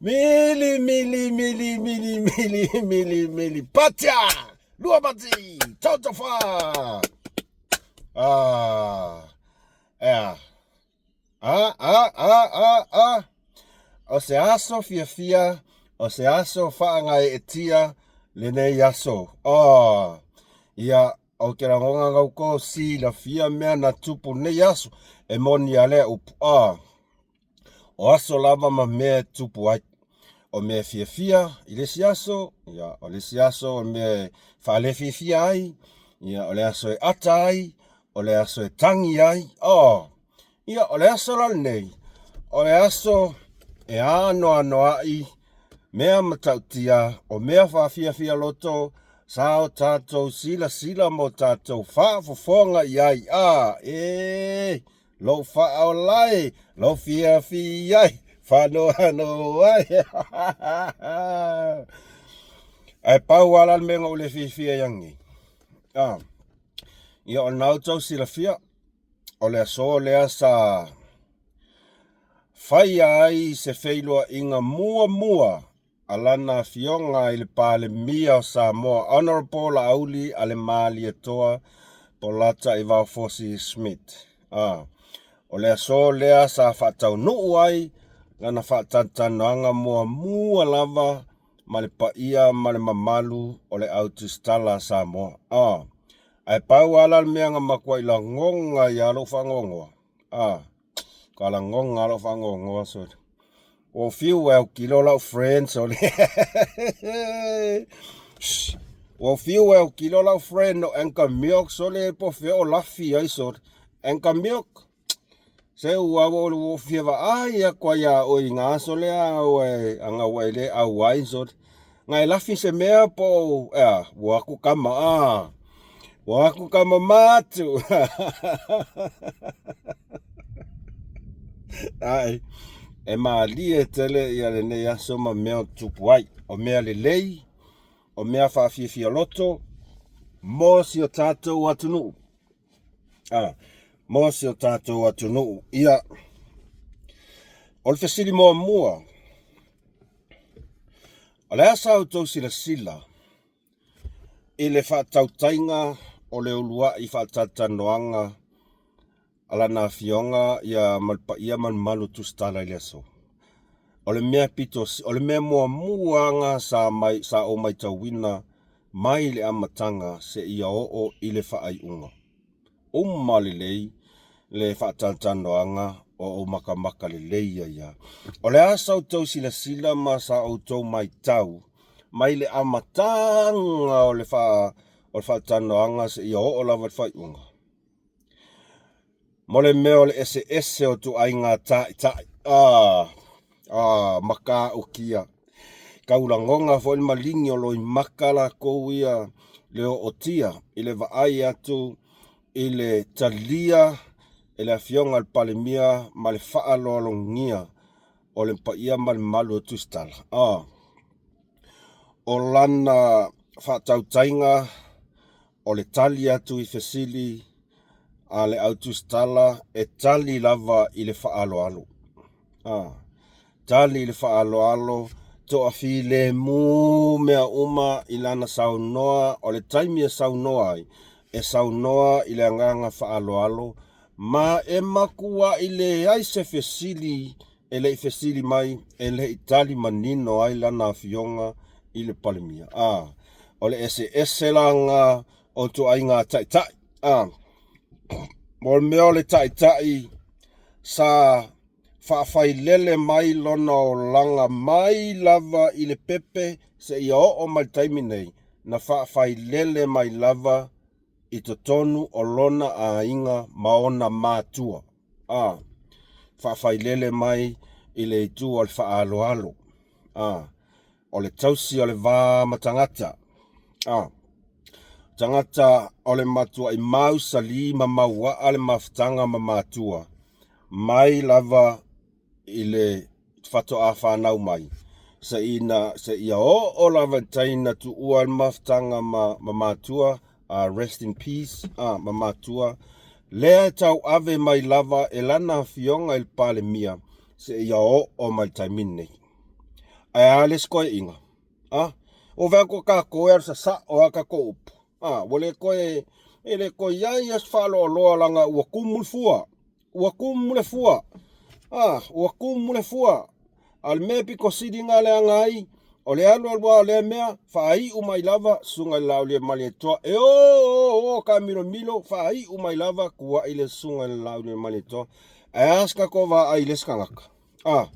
Mili mili mili mili mili mili mili patia lua pati toto fa ah ea a a a a a o se aso fiafia o se aso faagaeetia lenei aso oh ia Ou te lagona la outou silafia mea na tupu nei aso, e moni a lea upu, a o aso lava ma mea e tupu ai. O mea e fiafia i le isi aso, ia, o le isi aso o mea e faalefiafia ai, ia, o le aso e ata ai, o le aso e tagi ai, a Ia, o le aso la lenei, o le aso e anoanoai mea matautia, o mea faafiafia loto, sa o tatou silasila ma o tatou faafofoga i ai. A, e, lou faaola e, lou fiafia e, faanoanoa e. Ae pau lava la le mea na ou le fiafia ai ananei, a, ia o lena outou silafia, O le aso lea sa faia ai se feiloaiga muamua a lana Afioga i le Palemia o Samoa, Honourable Laauli Alemalietoa Polataivao Fosi Smith. A, o le aso lea sa faataunuu ai lana faatalatalanoaga muamua lava ma le paia ma le mamalu o le au tusitala a Samoa. A, ae pau lava la le mea na matuai lagona ai lava lou faanoanoa, a, ka lagona lava lou faanoanoa sole. Ua ou fiu e autilo lau friend sole. Ua ou fiu e autilo lau friend no Anchor Milk sole po o fea o lafi ai sole. Anchor Milk. Se ua ua ua fia vaai atu ai iā ʻoe i na aso lea ua e ana ua e le ʻauai sole. Na e lafi se mea po o ea ua atu kama a ua atu kama matu. Ae e malie tele ia lenei aso ma mea o tupu ai. O mea lelei, o mea faafiafia loto mo si o tatou atunuu. A, mo si o tatou atunuu. Ia, o le fesili muamua, o le a sa outou silasila i le faatautaiga o le uluai faatalatalanoaga a lana afioga ia ma le paia ma le mamalu o Tusitala i le aso? O le mea pito, o le mea muamua lava sa mai, sa ou matauina mai le amataga seia oo i le faaiuga. Uma lelei le faatalatalanoaga o ou makamaka lelei ai lava. O le a sa outou silasila ma sa outou matau mai le amataga o le faatalanoaga seia oo lava i le faaiuga? Mo le mea o le eseese o ituaiga taitai. Ah, ah, matautia. Tau lagona foi le maligi o loimaka latou ia le ootia i le vaai atu i le talia e le Afioga i le Palemia ma le faaaloalogia o le paia ma le mamalu o Tusitala. Ah, o lana faatautaiga O le tali atu i fesili a le au tusitala e tali lava i le faaaloalo. A, tali i le faaaloalo, toafilemu mea uma i lana saunoa, o le taimi e saunoa ai, e saunoa i le agaga faaaloalo, ma e matuai leai se fesili e le i fesili mai, e le i tali manino ai lana afioga i le Palemia. A, o le eseese la na o ituaiga taitai. A, mo le mea o le taitai sa faafailele mai lona olaga mai lava i le pepe seia oo mai le taimi nei, na faafailele mai lava i totonu o lona aiga ma ona matua. A, faafailele mai i le itu o le faaaloalo. A, o le tausi o le va ma tagata. A, tagata o le matuai mausali ma mauaa le mafutaga ma matua, mai lava i le faatoa fanau mai, seia oo lava i le tai na tuua le mafutaga ma matua, rest in peace, ma matua. Lea e tauave mai lava e lana afioga i le Palemia seia oo mai le taimi lenei. Ae a le isi koeaiga? A, ua vaai atu tatou e alu sasao lava tatou upu. A, ua le toe, e le toe i ai lava se faaloaloa leaga ua tumu le fua. Ua tumu le fua. A, ua tumu le fua. A o le mea pito sili ona leaga ai, o le alu alu lava o lea mea, faaiu mai lava, Susuga i le Laaulialemalietoa, e o o o taamilomilo, faaiu mai lava, tuai le Susuga i le Laaulialemalietoa. Ae a se tatou vaai i le isi tagata? A,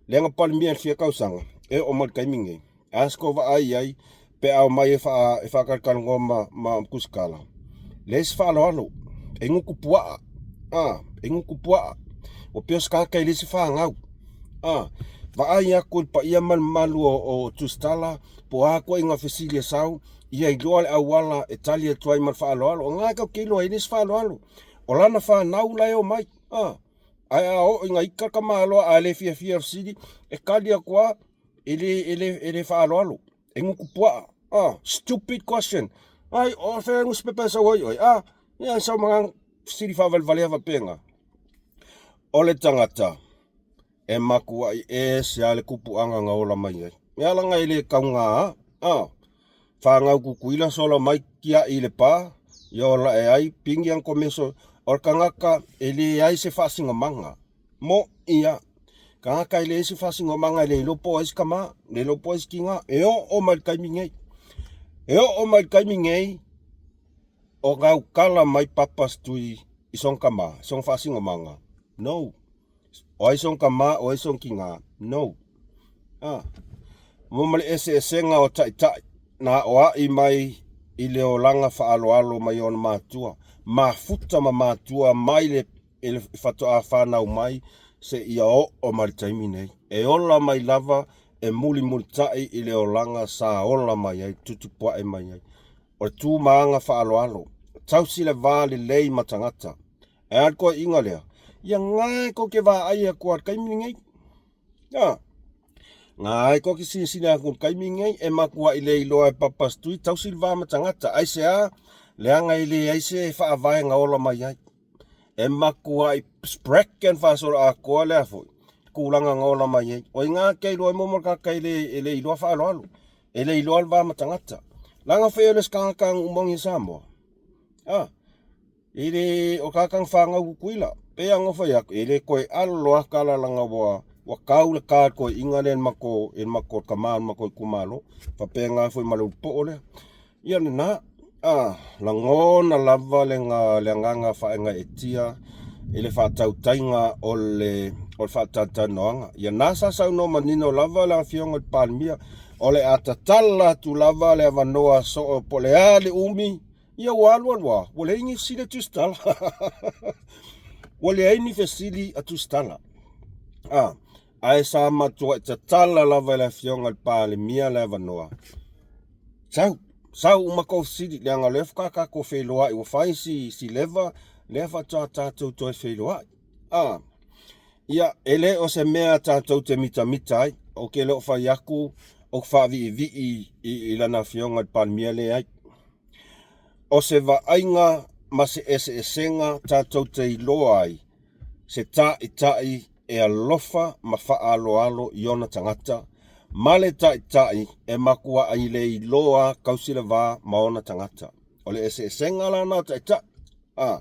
lea na Palemia i le fia tausaga, e oo mai i le taimi lenei. A se tou vaai i ai pe a omai e faatalatalanoa ma Tusitala, leai se faaaloalo, e gutu puaa, a, e gutu puaa. Ua pei o se tagata e leai se fanau. A, vaai atu i le paia ma le mamalu o Tusitala po o a ituaiga fesili e sau, ia iloa le auala e tali atu ai ma le faaaloalo. O lena tatou te iloa ai e leai se faaaloalo. O lana fanau la e omai, a, ae a oo ina ita le tamaloa a le fiafia i le fesili, e tali atu lava, e le faaaloalo, e gutu puaa. Ah, stupid question. Ai, o fea nusipepa e sau ai oe? Ah, ia sau ma fesili faavalevalea faapena. O le tagata e matuai ese lava le tupuaga na ola mai ai. E ala ona e le tauga, ah, fanau Tutuila sola mai tiai i Lepa, ia ola ae ai pigi ana komeso. O le tagata e leai se faasinomaga. Mo'i lava. Tagata e leai se faasinomaga, e le iloa po o ai se tama, le iloa po o ai se tina. E oo mai i le taimi nei. E oo mai i le taimi nei, o gautala mai Papa Setui i sona tama, sona faasinomaga. No. O ai sona tama, o ai sona tina. No. Ah. Mo ma le eseesega o taitai na aoai mai i le olaga faaaloalo mai ona matua, mafuta ma matua mai le i le faatoa fanau mai seia oo mai le taimi nei. E ola mai lava e mulimulitai i le olaga sa ola mai ai, tutupuae mai ai. O le tu ma aga faaaloalo, tausi le va lelei ma tagata. Ae a le toeaiga lea? Ia na e tou te vaai atu lava i le taimi lenei. A, na e tou te silasila atu i le taimi lenei, e matuai le iloa e Papa Setui tausi le va ma tagata. Aisea? Leaga e leai se faavae na ola mai ai. E matuai sprecken faasoloatoa lea foi tulaga na ola mai ai. O i ina te iloa ai mo le tagata e le iloa faaaloalo, e le iloa le va ma tagata. Leaga foi e le o se tagata nuu moni o Samoa. A, e le o tagata na fanau Tutuila. Pei lava ona fai atu, e le toe alo lava tala leaga ua tau le ta i le toeaina lea i le matou tama o le matou itumalo. Faapena foi ma le ulupo lea. Ia lena, a, lagona lava le agaga faagaeetia i le faatautaiga o le faatalatalanoaga. Ia na sa saunoa manino lava le Afioga i le Palemia, o le a tatala atu lava le avanoa soo po o le a le umi, ia ua alu alu lava, ua leai ni fesili a Tusitala. Ua leai ni fesili a Tusitala. A, ae sa matuai tatala lava e le Afioga i le Palemia le avanoa. Sau, sau uma tou fesili, leaga o lea faatoa tatou feiloai, ua fai si leva, lea faatoa tatou toe feiloai. A, ia, e le o se mea tatou te mitamita ai, ou te le o fai atu ou te faaviivii i lana Afioga i le Palemia, leai. O se vaaiga ma se eseesega tatou te iloa ai se taitai e alofa ma faaaloalo i ona tagata, ma le taitai e matuai le iloa tausi le va ma ona tagata. O le eseesega la na o taitai. A,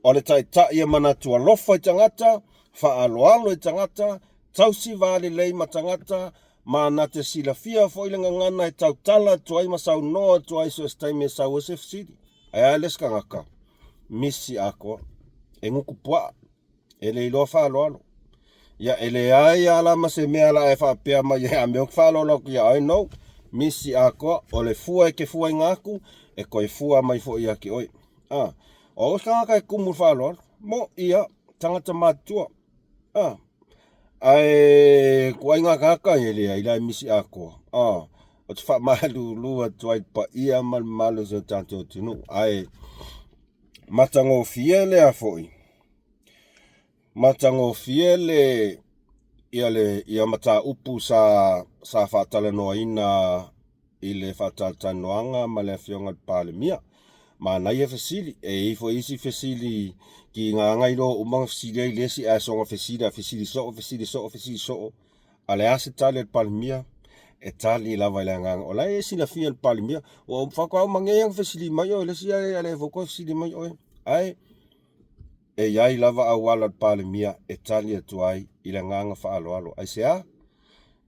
o le taitai e manatu alofa i tagata, faaaloalo i tagata, tausi va lelei ma tagata, ma na te silafia foi le gagana e tautala atu ai ma saunoa atu ai so o se taimi e sau ai se fesili. Ae a le isi tagata? Misi atoa. E gutu puaa. E le iloa faaaloalo. Ia, e leai lava la ma se mea la e faapea mai e a mea ou te faaaloalo atu ia oe, no. Misi atoa. O le fua e te fuaina atu, e toe fua mai foi ia te oe. A, o au se tagata e tumu i le faaaloalo. Mo'i lava, tagata matutua. A, ae ituaiga tagata e leai la e misi atoa. A, ou te faamalulu atu ai i le paia ma le mamalu o si o tatou atunuu. Ae matagofie lea foi, matagofie le ia le ia mataupu sa faatalanoaina i le faatalatalanoaga ma le Afioga i le Palemia. Manaia fesili, e i ai foi isi fesili kiga na iloa uma ona fesili ai le isi, ae soona fesili a fesili soo, fesili soo, fesili soo, a o le a se tali a le Palemia? E tali lava i le agaga o la e silafia e le Palemia, ua faatoa uma nei ona fesili mai oe i le isi ae le foi toe fesili mai oe. Ae e i ai lava auala o le Palemia e tali atu ai i le agaga faaaloalo. Aisea?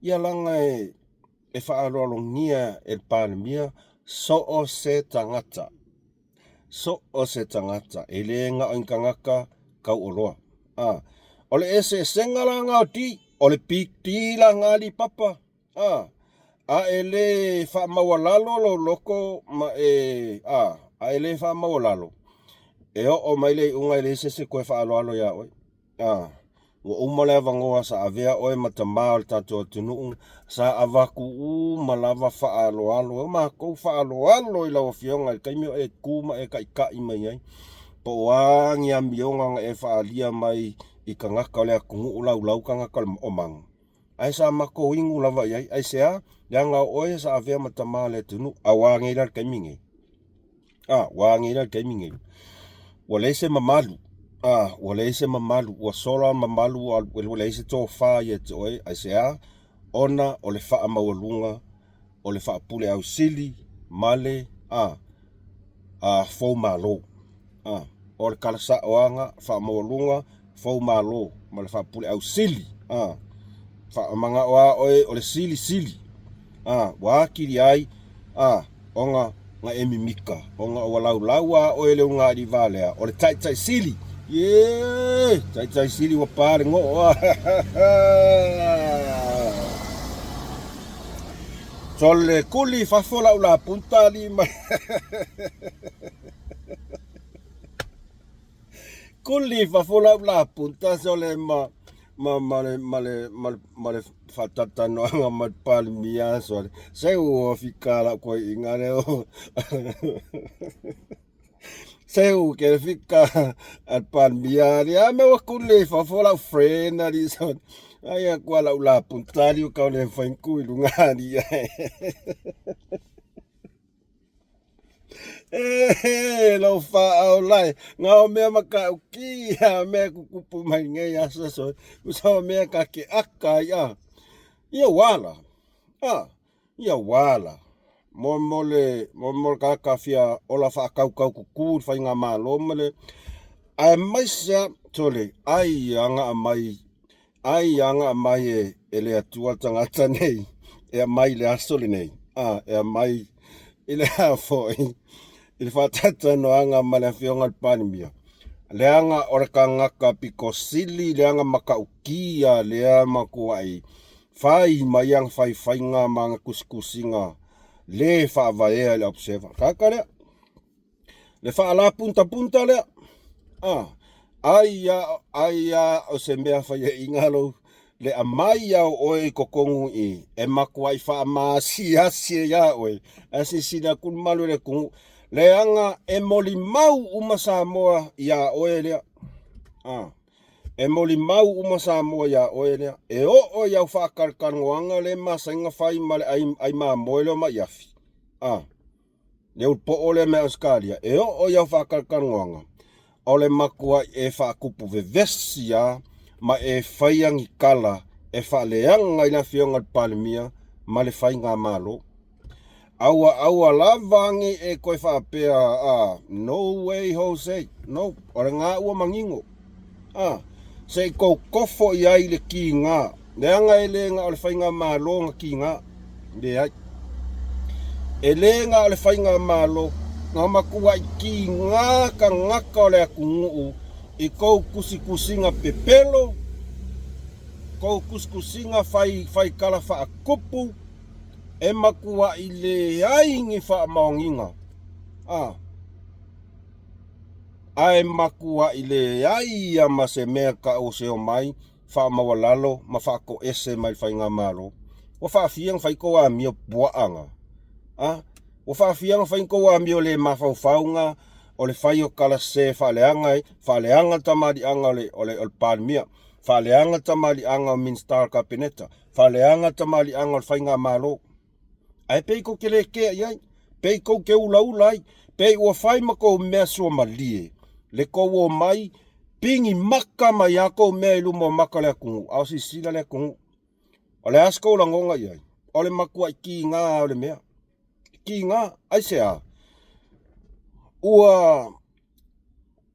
Ia leaga e faaaloalogia e le Palemia so o se tagata, so o se tagata, e le na o ni tagata tauoloa. A, o le eseesega la na o D, o le Big D la na alii papa. A, a e le faamaualalo lou loto ma e, a, a e le faamaualalo, e oo mai le iuga e leai se isi e toe faaaloalo iā oe. A, ua uma le avanoa sa avea oe ma tamā o le tatou atunuu, sa avatu uma lava faaaloalo, o matou faaaloalo i lau Afioga i le taimi o e tu ma e taitai mai ai, po o a ni amioga na e faaalia mai i tagata o le atunuu laulau tagata o maga, ae sa matou inu lava i ai. Aisea? Leaga o oe sa avea ma tamā o le atunuu. A ua a nei la i le taimi nei? A, ua a nei la i le taimi nei? Ua leai se mamalu, a, ua leai se mamalu, ua sola mamalu, ua leai se tofa ia te oe. Aisea? Ona o le faamaualuga o le faapule ausili ma le a a fou malo. A, o le tala sa'o lava na, faamaualuga fou malo ma le faapule ausili. A, faamana'o lava oe o le silisili. A, ua atili ai a ona na e mimika ona ua laulau lava oe le ulugalii lea o le taitai sili. Ie, taitai sili ua pa le goo a. Sole kuli i fafo lau lapunta alii mai. Kuli i fafo lau lapunta sole ma ma ma le ma le ma le ma le faatalatanoaga ma le Palemia sole. Se ua fika lau koiina lea. Seu ke fika a le Palemia ali a me ua kuli i fafo lau friend ali sole. Ai aku a lau lapunta ali o kau le mawhai ku i lunga ali ai. E lou faaola e, na o mea matautia mea tutupu mai nei aso sole. Tusa o mea ta te aka ai a. Ia ua ala. A, ia ua ala. Mo mo le mo mo le tagata fia ola faatautaututu i le faigamalo ma le aemaise lava sole ai aga aumai Ai aga aumai e le Atua le tagata nei e aumai i le aso lenei, a, e aumai i le a foi, i le faatalatanoaga ma le Afioga i le Palemia, leaga o le tagata pito sili leaga matautia lea matuai fai mai ana faifaiga ma ana tusitusiga le faavaea i le Observer. Tagata lea. Le faalapuntapunta lea. A, ai a, ai a o se mea faiaina lou, le aumai a o oe i totonu i i, e matuai faamaasiasi ai ia oe, ae silasila atu le mamalu o le atunuu, leaga e molimau uma Samoa ia oe lea. A, e molimau uma Samoa ia oe lea. E oo i au faatalatalanoaga lea e masani ona fai ma le ai mamoe lea o Maiafi. A. Le ulupoo lea mai Ausetalia, e oo i au faatalatalanoaga, o le matuai e faatupu vevesi lava ma e faia ni tala e faaleaga i le Afioga i le Palemia ma le Faigamalo. Aua aua lava nei e toe faapea, a, no way Jose, no, o lena ua manino. A, se i tou tofo i ai i le kiga, leaga e le na o le faigamalo na kiga, leai. E le na o le faigamalo, na matuai kiga tagata o le atunuu i tou tusitusiga pepelo, tou tusitusiga fai faitala faatupu, e matuai leai ni faamaoniga. A. Ae matuai leai ia ma se mea tau se omai faamaualalo ma faatoese mai le faigamalo. Ua faafia ona fai tou amio puaa na? A? Ua faafia ona fai tou amio le mafaufau na o le fai o tala sese faaleaga ai, faaleaga le tamaliiaga o le, o le, o le Palemia, faaleaga le tamaliiaga o Minisita o le Kapeneta, faaleaga le tamaliiaga o le faigamalo. Ae pei tou te le kea i ai, pei tou te ulaula ai, Pei ua fai ma kou mea suamalie le kou omai, pigi maka mai a kou mea i luma o maka o le atunuu, a o silasila le atunuu. O le a se kou lagoga i ai? O le matuai kiga o le mea. Kiga, aisea? Ua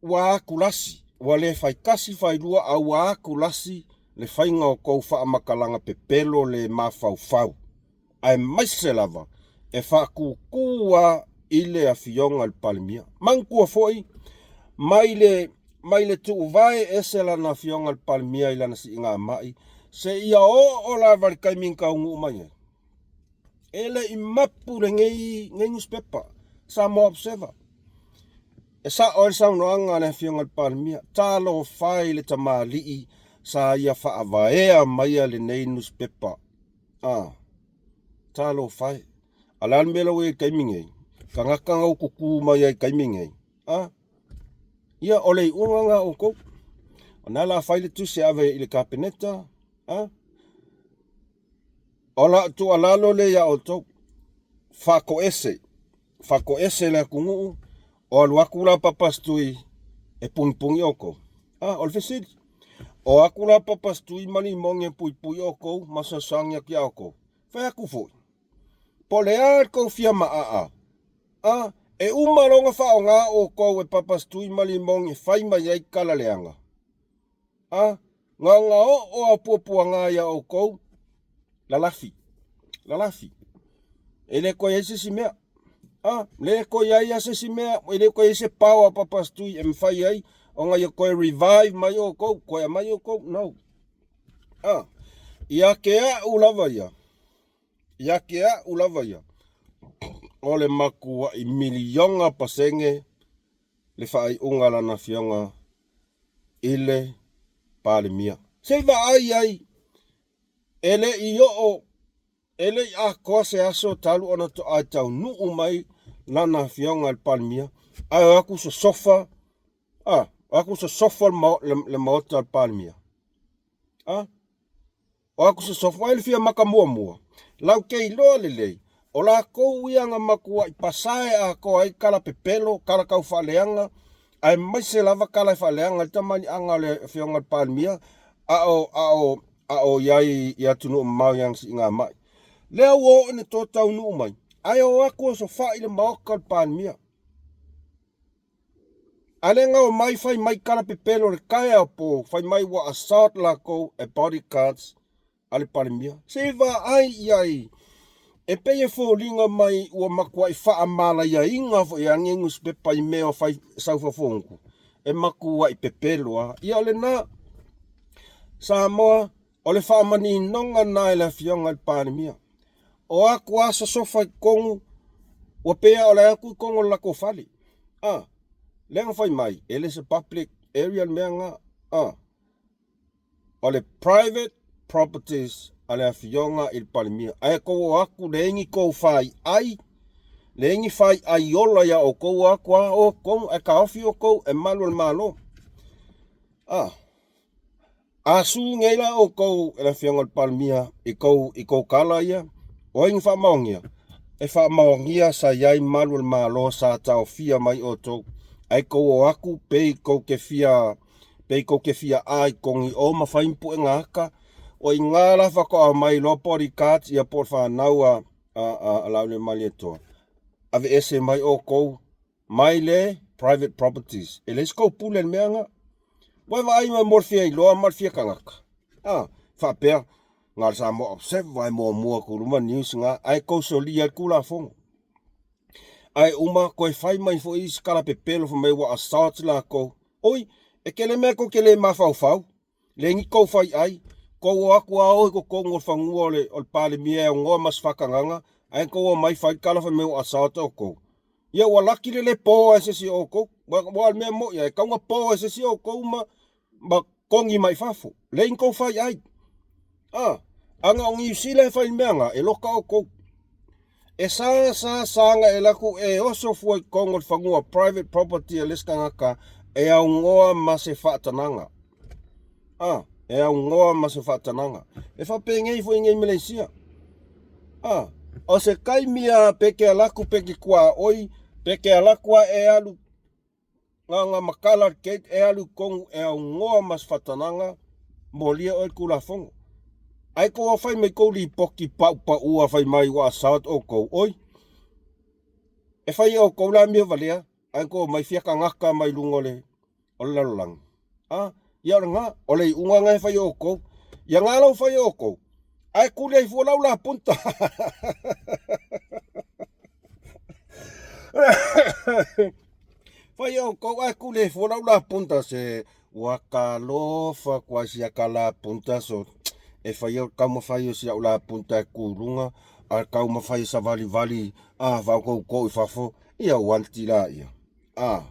ua atulasi, ua le faitasi failua, a ua atulasi le faiga o kou faamatalaga pepelo le mafaufau, aemaise lava e faatutū lava i le Afioga i le Palemia. Manatua foi, mai le mai le tuuvae ese lana Afioga i le Palemia i lana siigamai, seia oo lava i le taimi na taunuu mai ai, e le i mapu lenei nei nusipepa, Samoa Observer. E sao ai le saunoaga a le Afioga i le Palemia, talofa e i le tamalii sa ia faavaea maia lenei nusipepa. A, talofa e. A o le a le mea la ua i ai i le taimi nei? Tagata na ua tutu mai ai i le taimi nei, a, ia o le iuga lena a outou. O lena o le a fai le tusi e ave i le Kapeneta, a. O lau tuualalo lea ia outou, faatoese, faatoese le atunuu, o alu atu la Papasitui e pugipugī outou. A, o le fesili, o atu la Papasitui ma Limoni e puipui outou ma fesoasoani atu ia outou? Fai atu foi, po o le a le tou fia maaa, a, e uma loa ona faaaoga outou e Papasitui ma Limoni e fai mai ai tala leaga. A, na ona oo lava o puapuaga ia outou, lalafi, lalafi. E le toe i ai se isi mea. A, le toe i ai lava se isi mea, e le toe i ai se power a Papasitui e mafai ai ona ia toe revive mai outou, toe aumai outou, no. A, ia te a'u lava ia, ia te a'u lava ia, o le matua'i miliona pasene le faaiuga a lana Afioga i le Palemia. Se i vaai ai, e le i oo, e le i atoa se aso talu ona toai taunuu mai lana Afioga i le Palemia, ae o atu sosofa, a, o atu sosofa le Maota o le Palemia. A, O aku sosofa ai le fia maka muamua, lau te iloa lelei, o lakou ia na matuai pasae atoa ai tala pepelo, tala tau faaleaga, aemaise lava tala e faaleaga ai le tamaliiaga o le Afioga i le Palemia, a o, a o, a o i ai i atunuu mamao i ana siigamai. Lea ua oo ina toe taunuu mai, ae o atu osofai le Maota o le Palemia. A lea na omai fai mai tala pepelo i le taeao po, fai mai ua assault lakou e bodyguards a le Palemia. Se i vaai i ai, e pei e foliga mai ua matuai faamalaiaina foi e nei nusipepa i mea o fai saufafogutu, e matuai pepelo lava. Ia o lena, Samoa, o le faamaninoga lena e le Afioga i le Palemia. O atu lava sosofa i totonu, ua pei lava o le atu i totonu o le latou fale. A, lea na fai mai, e le se public area le mea lena. A, o le private properties a le Afioga i le Palemia. Ae tou o atu, leai ni tou faiai, leai ni faiai ola ia outou, o atu lava o totonu, ae taofi outou e malu o le Malo. A, A su nei la outou e le Afioga i le Palemia i tou, i tou tala ia, o ai na faamaonia? E faamaonia sa i ai malu o le Malo sa taofia mai outou, ae tou o atu pei tou te fia, pei tou te fia a i togi o ma fai ni puega ata, o i ina la faatoa omai loa bodyguards ia po o le fanau a, a, a, a Laaulialemalietoa, aveese mai outou mai le private properties. E leai se tou pule i le mea lena. Ua e vaai mai mo le fia iloa ma le fia tagata. A, faapea, na o le Samoa Observer e muamua atu i luma news na, ae tou solia ai le Tulafono. Ae uma toe fai mai foi isi tala pepelo fai mai ua assault latou. Oi, e tele mea tou te le mafaufau. Leai ni tou fai ai, tou o atu a o i totonu o le fanua o le, o le Palemia e aunoa ma se faatagaga, ae tou omai fai tala fai mai ua assault outou. Ia ua laki le le po e se isi o outou. Aua o le mea moi e tatau ona po e se isi o outou ma, ma togi mai fafo. Leai ni tou fai ai. A, a na o Niu Sila e fai le mea na, e loka outou. E sa sa sa na e alu atu e oso fua i totonu o le fanua private property a le isi tagata e aunoa ma se faatanaga. A, e aunoa ma se faatanaga. E faapenei foi nei Malaysia. A, o se taimi a pe te alu atu pe te tuaoi, Pe ke alaku a e alu Gaga makala le gate e alu i tonu e aunoa ma se faatanaga molia oe i le Tulafono. Ae tou o fai mai tou lipoti paupaua fai mai ua assault outou, oi, e fai e outou le amio valea ae tou omai fia tagata mai luga o le o le lalolagi. A, ia o lena, o le iuga lena e fai e outou. Ia na la ua fai e outou, ae tuli ai fua lau lapunta. Fai e outou ae tuli ai fua lau lapunta se ua talofa atu ai sia ka lapunta so e fai au taumafai o si au lapunta e tu i luga ae taumafai e savalivali a faatoutou i fafo ia uanti laia a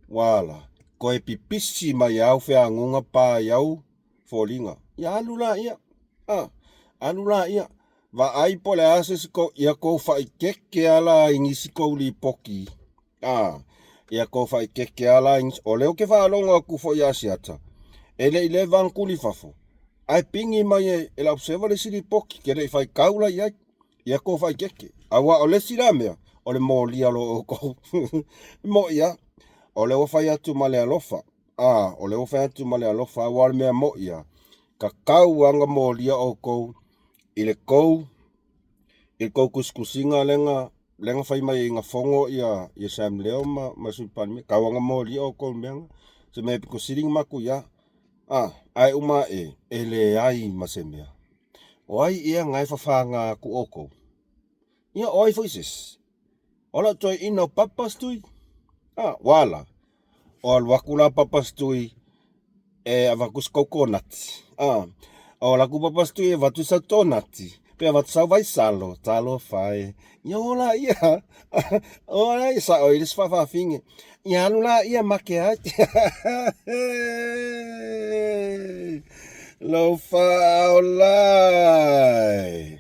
ua ala toe pipisi mai au feaguga pa i au foliga ia alu laia a alu laia vaai po o le a se isi tou ia tou faaikeke a la i nisi tou lipoti a ia tou faaikeke a la i nisi o lea ou te faalogo atu foi ia Asiata e le i leva ona tuli i fafo ae pigi mai e le Observer le isi lipoti ke le i faitau la i ai ia tou faaikeke aua o le isi la mea o le molia o lo outou moʻi a o lea ua fai atu ma le alofa a o lea ua fai atu ma le alofa aua o le mea moʻi a tatau lava ona molia outou i le tou i le tou tusitusiga lea na lea na fai mai ai na fono ia ia Sam Leo ma ma le Sui Palemia tau lava ona molia outou i le mea lena se mea e pito sili ona matuia a ae uma ae e leai ma se mea o ai ea na e fafaga atu outou ia o ai foi se isi O lau toeaina o Papas Tui. Ah, ua ala. O alu atu la Papas Tui e avatu se kokonati. Ah, o alu atu Papas Tui e avatu sau tonati, pe avatu sau vaisalo, talofa e. Ia o la ia. O la ia sao i le isi faafafine. Ia alu la ia make ai. Lou faaola e.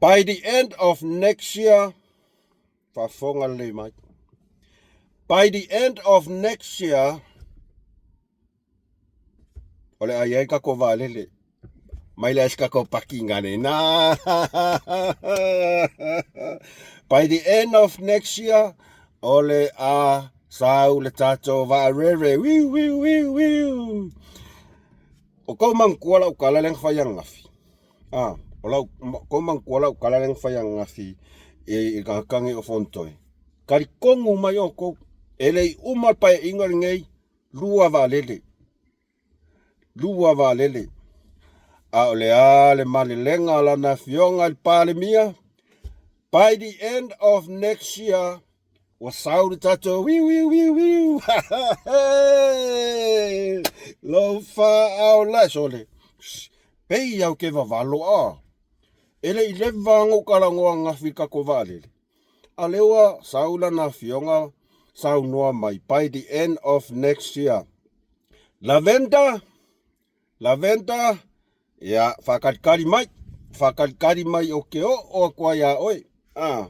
By the end of next year, faafofoga lelei mai. By the end of next year, o le a i ai tatou vaalele mai le ai se tatou pakiga lena. By the end of next year, o le a sau le tatou vaalele. Wiu, wiu, wiu, wiu. O kou manatua lau tala lea na fai ananafi. A, o lau, kou manatua lau tala lea na fai ananafi i, i le tagata nei o Fonotoe. Talitonu mai outou, e le i uma le paeaiga lenei, lua vaalele. Lua vaalele. A o le a le malelega a lana afioga i le Palemia? By the end of next year, Ua sau le tatou wiu wiu wiu wiu. Lou faaola sole. Pei au ke vavalo a. E le i leva ona ou talanoa ananafi i le tatou vaalele. A lea ua sau lana afioga saunoa mai by the end of next year. Lavender Lavender, ia, faatalitali mai, faatalitali mai ou te oo atu ai iā oe. Ah,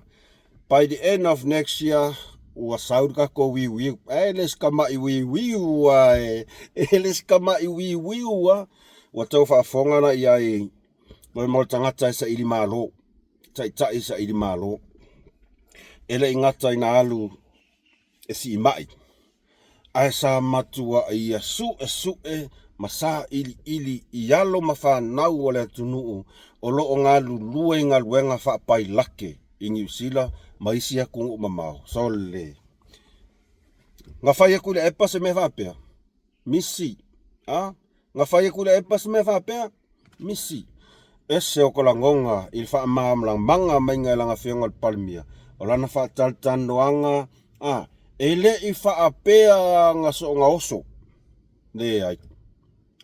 by the end of next year, ua sau le tatou wiuwiu. Ae le se tama'i wiuwiu a e, e le se tama'i wiuwiu a. Ua tau faafofoga la i ai mo le tagata e saili malo, taitai saili malo. E le i gata ina alu e siimai, ae sa matuai ia suesue ma sailiili i alo ma fanau o le atunuu o lo o galulue i galuega faapailake i Niu Sila ma isi atunuu mamao. Sole! Na fai atu i le epa se mea faapea? Misi. A? Na fai atu i le epa se mea faapea? Misi. Ese o ka lagona i le faamalamalamaga maiga e lana afioga i le Palemia o lana faatalatalanoaga, a, e le i faapea na soona oso. Leai.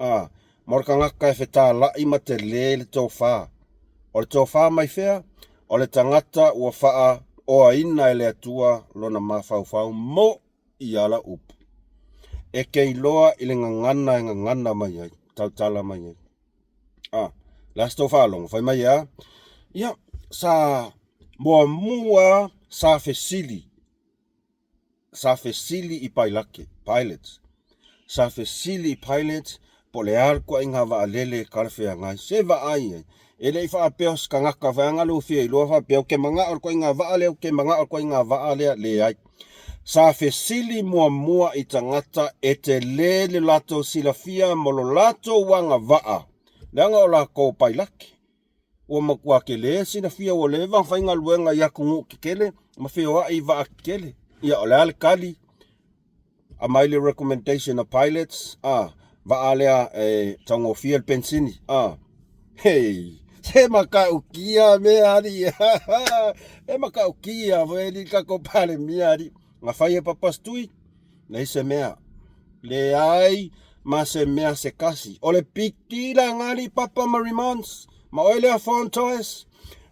A, ma o le tagata e fetalai ma tele le tofa. O le tofa mai fea? O le tagata ua faaoaina e le Atua lona mafaufau mo i ala upu. E te iloa i le gagana e gagana mai ai, tautala mai ai. A, le a se tou faalogo, fai mai e a? Ia, sa muamua sa fesili, sa fesili i pailake, pilots, sa fesili i pilots. Po o le a le ituaiga vaalele e talafeagai, se vaai ai. E le i faapea o se tagata vaeaga lea ua fia iloa faapea ou te manao i le ituaiga vaa lea, ou te manao i le ituaiga vaa lea. Leai. Sa fesili muamua i tagata e tele le latou silafia ma lo latou agavaa, leaga o latou o pailate. Ua matua tele le silafia ua leva ona faigaluega i atunuu tetele ma feoai i vaa tetele. Ia, o le a le tali? Aumai le recommendation a pilots, a, vaa lea e taugofie le penisini, a. Hei, se matautia mea alii, e matautia foi alii le tatou Palemia alii. Na fai e Papastui, leai se mea, leai ma se mea se tasi. O le piti la na alii Papa ma Remons, ma oe lea Fontoes,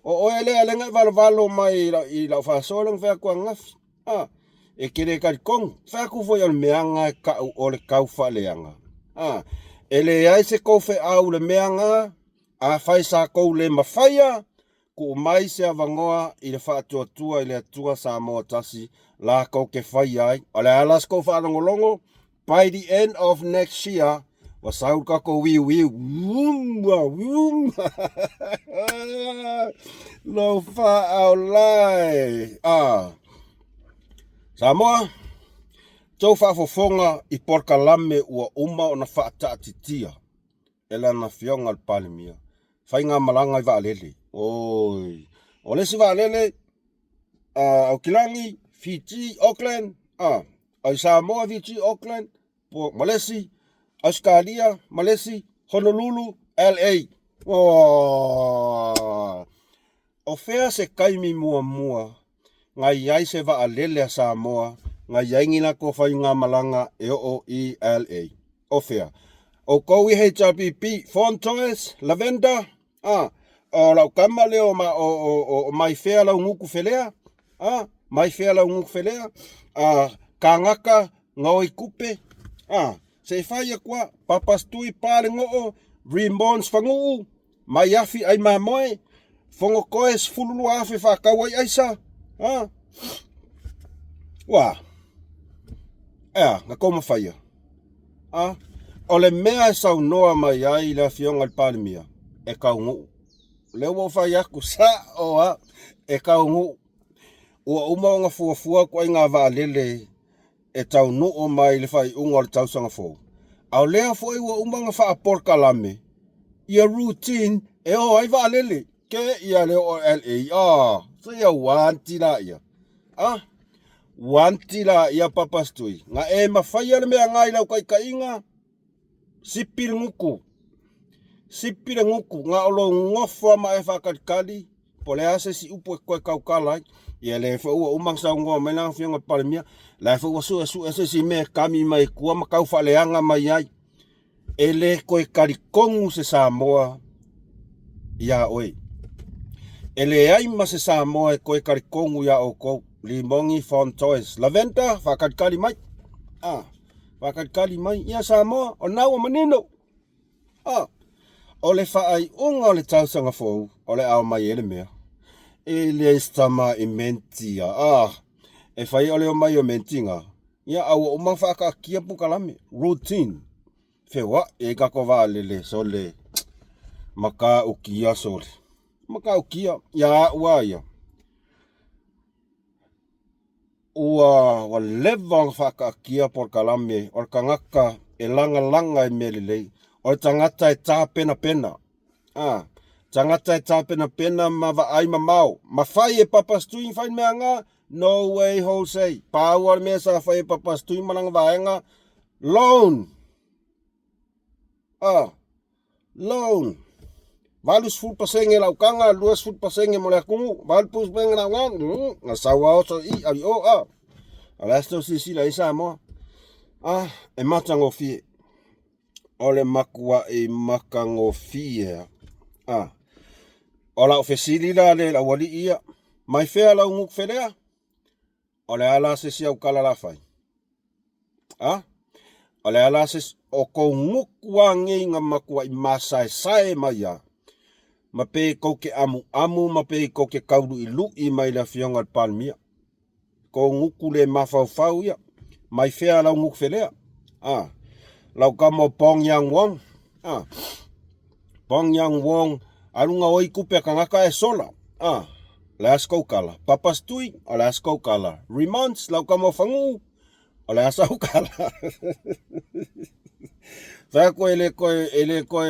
o oe lea lea na e valevalo mai i lau faasoa lea na fai atu ananafi. A, e te le talitonu, fai atu foi o le mea na e tau o le taufaaleaga. A, e leai se tou feau i le mea na, afai sa tou le mafaia, tuu mai se avanoa i le Faatuatua i le Atua Samoa Tasi latou te faia ai. O le a la se tou faalogologo? By the end of next year, ua sau le tatou wiuwiu. Vum, vum. Lou faaolae. Ah. Samoa, tou faafofoga i polokalame ua uma ona faataatitia e lana afioga i le Palemia. Faigamalaga i vaalele. Oi. O le isi vaalele, Aukilani, Fiji, Auckland, ai Samoa, Fiji, Auckland, po Malesi, Ausetalia, Malesi, Honolulu, LA. Oh. O fea se taimi muamua na i ai se vaalele a Samoa na i ai ni latou faigamalaga e oo i LA? O fea? Outou i HRPP, Fontoes, Lavender, a, o lau tama lea o, ma, o, o, o mai fea lau gutu felea, a, mai fea lau gutu felea, a, kānaka, gaoi tupe, a, se i fai atu a, Papastui, Palegoo, Remons Faguu, mai afi ai mamoe, Fonotoe 12,000 faatau ai aisa, a, ua, ea, na tou mafaia. A, o le mea e saunoa mai ai le Afioga i le Palemia, e taunuu. O lea ua ou fai atu, sa'o a, e taunuu. Ua uma ona fuafua ituaiga vaalele e taunuu mai i le faaiuga o le tausaga fou. A o lea foi ua uma ona faapolokalame ia routine e o ai vaalele. Ke ia le oo LA, ah, se ia uanti laia. Ah, uanti laia Papastui. Na e mafaia le mea ngai lau taitaiga, sipi le gutu. Sipi le gutu, na o lou nofo lava ma e faatalitali, po o le a se isi upu e toe tautala ai. Ia lea foi ua uma ona saunoa mai lana afioga i le Palemia, la foi ua suesue se isi mea e kami mai i tua ma tau faaleaga mai ai. E le toe talitonu se Samoa iā oe. E leai ma se Samoa e toe talitonu iā outou. Limoni Fontoes. Lavender, faatalitali mai. Ah, faatalitali mai. Ia Samoa, o lena ua manino. Ah, o le faaiuga o le tausaga fou, o le a omai ai le mea. E le se tama i mentia. Ah, e fai o le omai o mentiga. Ia, a ua uma ona faataatia polokalame, routine, feoai ai tatou vaalele, sole, matautia sole, matautia, ia au lava ia, ua, ua leva ona faataatia polokalame o le tagata e lagalaga i mea lelei, o le tagata e tapenapena. A, tagata e tapenapena ma vaai mamao, ma fai e Papastui fai le mea nga, no way Jose. Pau lava le mea sa fai e Papastui ma lana vaega, loan. A, loan. 80% lau taga, 20% mo le atunuu, 80% lau ga, na sau lava oso i i, au i o, a. O le a se tou silasila i ai Samoa? A, e matagofie. O le matuai matagofie a. O lau fesili la lea i le aualii ia, mai fea lau gutu felea? O le a la se isi aukala la fai? A? O le a la se isi, o kou gutu lava nei na matuai masaesae mai a, ma pei tou te amuamu ma pei tou te tauluilu'i mai le afioga i le Palemia. Kou gutu le mafaufau ia, mai fea lau gutu felea? A, lau tama o Pong Yang Wong, A Pong Yang Wong, alu gaoi tupe a tagata ae sola. A O le a se kou tala? Papas Tui, o le a se kou tala? Remons, lau tama o Faguu, o le a sau tala? Fai atu e le toe e le toe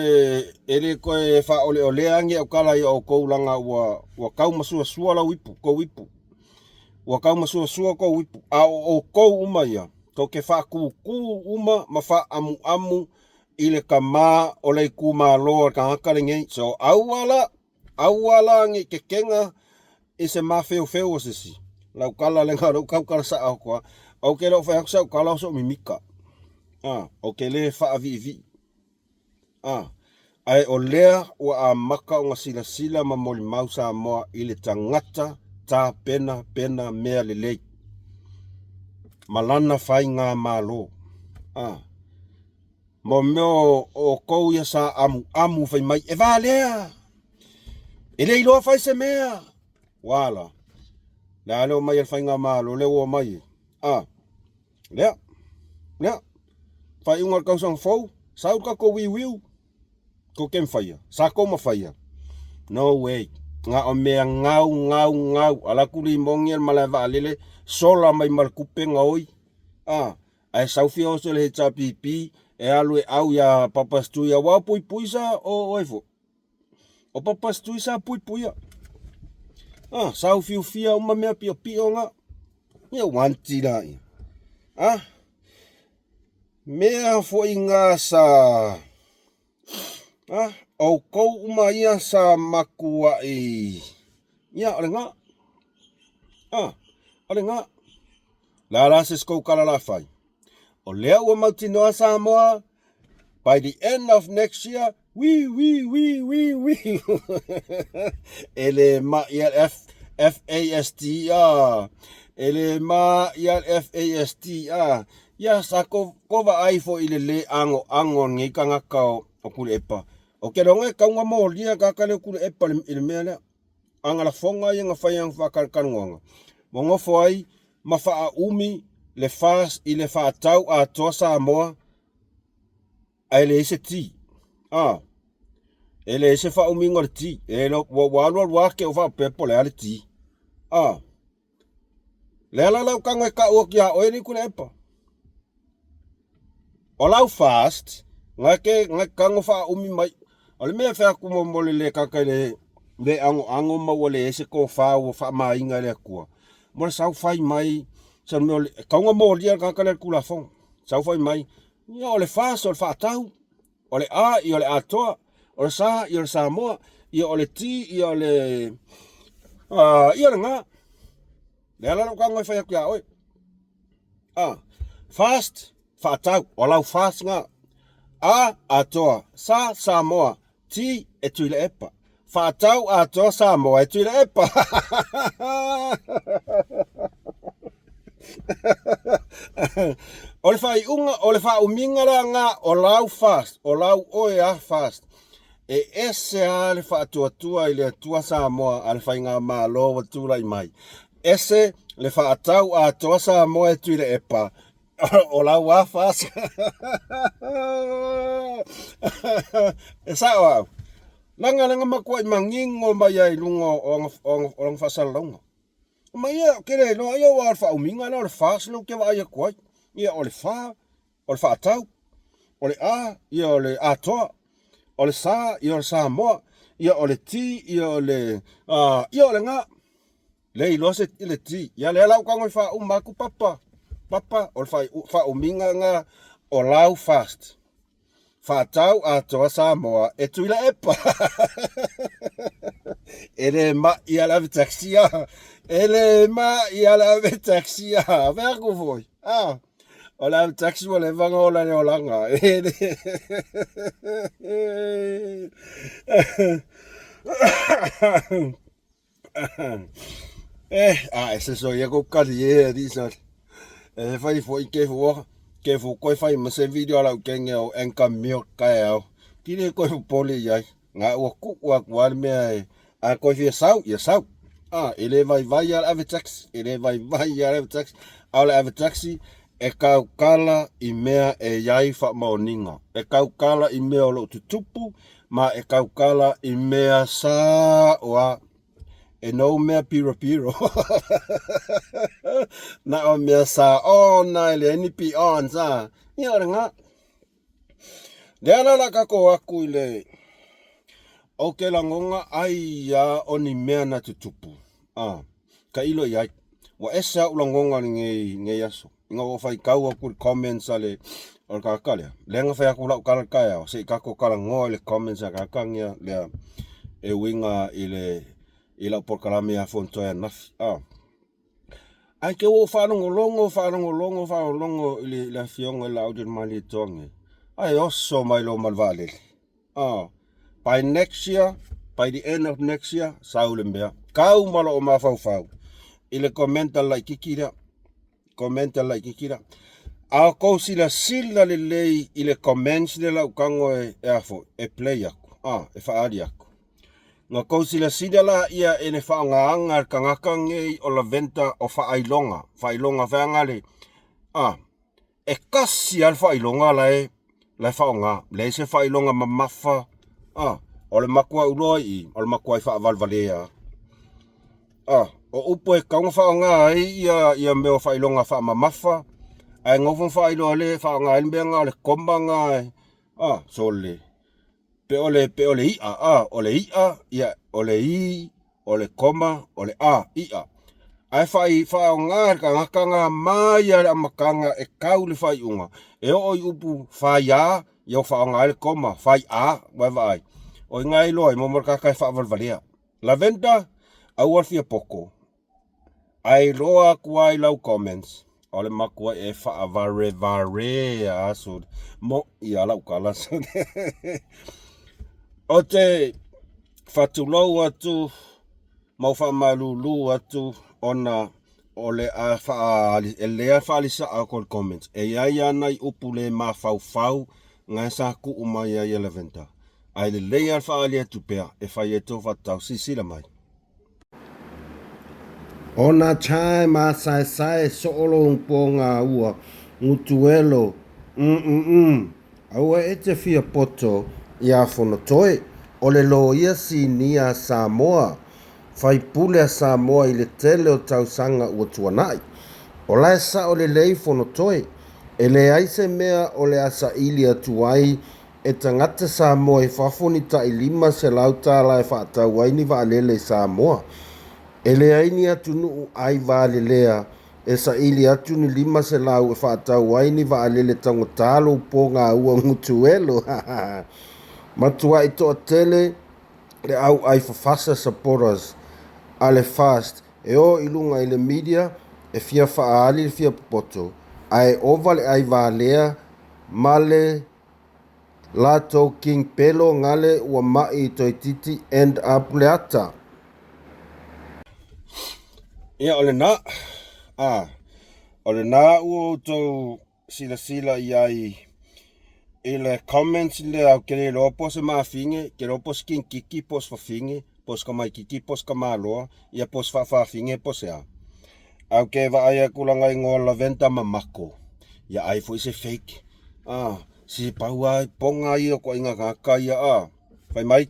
e le toe faaoleolea ni au tala ia outou laga ua ua tau masuasua lau ipu tou ipu. Ua tau masuasua tou ipu a o outou uma ia tou te faatutū uma ma faaamuamu i le tama o le itumalo a le tagata lenei. So aua la aua la ne i tetena i se mafeufeu o se isi. Lau tala lena o lea ua tautala sao atu lava. Ou te le o fai atu sau tala o sou mimita. A, ou te le faaviivii. A, ae o lea ua amata ona silasila ma molimau Samoa i le tagata tapenapena mea lelei ma lana faigamalo. A, mo mea o outou ia sa amuamu fai mai e valea, e le iloa fai se mea. Ua a la? Le a le omai a le faigamalo lea ua omai ai? A, lea, lea, faaiuga o le tausaga fou, sau le tatou wiuwiu, tou te mafaia, sa tou mafaia. No way. Na o mea gau, gau, gau. Alu atu Limoni i le malae vaalele, sola mai ma le tupe gaoi. A, ae sau fia oso i le HRPP e alu e au iā Papas Tui aua o puipui sa o ai foi. O Papas Tui sa puipuia. Ah, sa ufiufia uma mea piopio nga. Ia wanti la ia. Ah, mea foi nga sa ah, outou uma ia sa matuai. Ia, o le nga. Ah, o le nga. La la se skou kala la fai. O lea ua mautinoa Samoa, by the end of next year, wi, wi, wi, wi, wi. E le ma ia le F, F A S T A. E le ma ia le F A S T A. Ia sa ko, ko vaai foi i le le agoago o lenei tagata o, o Tuilaepa. Ou te iloa e tatau ona molia tagata lea o Tuilaepa i le mea lea. Ana lafoga ia na fai ana faatalatalanoaga, ua nofo ai ma faaumi le FAST i le faatau atoa Samoa ae leai se T. A, e leai se faaumiga o le T. E le, ua, ua alu alu lava te i ua faapea po o le a le T. A, le ala lau tago e tau atu ia oe Tuilaepa. O lau FAST, na te, na te tago faaumi mai. O le mea e fai atu mo, mo le le tagata i le le agoago ma ua leai se tofa ua faamaina e le Atua, mo le sau fai mai, se mea o le, e tatau ona molia le tagata lea i le Tulafono. Sau fai mai, ia o le FAST o le faatau, o le A ia o le Atoa, o le S ia o le Samoa, ia o le T ia o le, ia o le G. Le ala lau tago e fai atu ia oe. A, FAST, faatau, o lau FAST nga. A, Atoa, S, Samoa, T, e Tuilaepa. Faatau Atoa Samoa e Tuilaepa. O le faaiuga, o le faaumiga la nga o lau FAST, o lau oe a FAST. E ese lava le faatuatua i le Atua Samoa a le Faigamalo ua tulai mai. Ese le faatau atoa Samoa e Tuilaepa o lau afa asa. E sao au. Leaga lea na matuai manino mai ai i luga o lana faasalalauga. Mai ia, ou te le iloa, ia aua o le faaumiga lea o le FAST lea ou te vaai atu ai. Ia o le F, o le faatau, o le A, ia o le Atoa, o le S, ia o le Samoa, ia o le T, ia o le, ia o le G. Le iloa se le T. Ia lea la ua tago e faauma atu papa, papa o le faaumiga lena o lau FAST. Faatau atoa Samoa e Tuilaepa. E le mai a le ave taxi a. E le mai a le ave taxi a. Fai atu foi. Ah. O le ave taxi ua leva ona ola i le olaga. E le. Eh, a e se soia ko kali e di sa. E fai foi ke fo ke fo koe fai ma se video ala kenge o enka mio ka au. Ki le koe popole i ai. Nga ua ku ua ku ale mea e a koe fia sau, ia sau. A, e le vaivai a le ave taxi, e le vaivai a le ave taxi. A o le ave taxi E kaukala i mea e i ai faamaoniga, e kaukala i mea o lo o tutupu, ma e kaukala i mea sa'o a e no mea piropiro. Na o mea sa'o na e leai ni beyonds a. Ia o lena. Lea la o le a tatou o atu i le Ou te lagona ai a o ni mea na tutupu a. Tailo i ai. Ua ese a'u lagona i lenei lenei aso ina ua ou faitau atu i le comments a le o le tagata lea, lea na fai atu lau tala i le taeao se i tatou talanoa i le comments a le tagata lea e uiga i le i lau polokalame ia Fonotoe ananafi a. Ae te ua ou faalogologo faalogologo faalogologo i le i le afioga i le Laaulialemalietoa lenei, ae oso mai loa ma le vaalele. Oh, by next year, by the end of next year, sau le mea. Kau ma loo mafaufau i le comment a le laititi lea. Comment a le laititi lea. A o kou silasila lelei i le comments lea lau tago e, e a foi, e play atu, ah, e faaali atu. Na kou silasila la ia e le faaaogaina e le tagata nei o Laventa o faailoga, faailoga feaga le, ah, E tasi lava le faailoga la e la e faaaoga. Leai se faailoga mamafa. Ah, o le matuai loa i i, o le matuai faavalevalea. Ah, o upu e tatau ona faaaoga ai ia ia mea o faailoga faamamafa, ae nofo ma faailoa le faaaoga ai le mea lena o le koma lena e, ah, sole. Pe o le pe o le i'a, a, o le i'a, ia, o le i, o le koma, o le a, i'a. Ae faai faaaoga e le tagata na mai lava i le amataga e tau i le faaiuga, e oo i upu faiā, ia ua faaaoga ai le koma, fai'a, ua e vaai. O i ina e iloa ai, mo le tagata e faavalevalea. Lavender, aua le fia poto. Ae iloa atu lava i lau comments, o le matua e faavarevare a sole. Mo'i lava lau tala sole. Ou te faatulou atu ma ou faamalulu atu ona o le a faaali, e lelei lava le faaali sao atu o le comments. E i ai lava nai upu le mafaufau na sa tuu mai ai e Lavender. Ae lelei lava le faaali atu pea e fai ai tou faatatau. Silasila mai. Ona chae masaesae so'o po ngā ua ngutuelo mm Aua e te fia poto iā Fonotoe, o le loia sinia a Samoa, faipule a Samoa i le tele o tausaga ua tuanai. O la e sa'o lelei Fonotoe, e leai se mea o le a saili atu ai E tagata Samoa i fafo ni tai 500 tala e faatau ai ni vaalele i Samoa. E leai ni atunuu ai vaalelea e saili atu ni 500 e faatau ai ni vaalele taugata lou po gaua gutuelo. Matuai toatele le auai fafasa supporters a le FAST e o i luga i le media e fia faaali le fia popoto ae ova le ai valea ma le Latou king pelo ngale ua ma'i toeititi end up le ata. Ia o lena, a, o lena ua outou silasila i ai i le comments lea ou te le iloa po o se mafine, ke iloa po o se kikiki po o se fafine, po o se tamaititi po o se tamaloa, ia po o se faafafine po o se a. Ae ou te vaai atu lana igoa Lavender Mamako, ia ai foi se fake. A, se pau lava pona ia o ituaiga tagata ia a. Fai mai,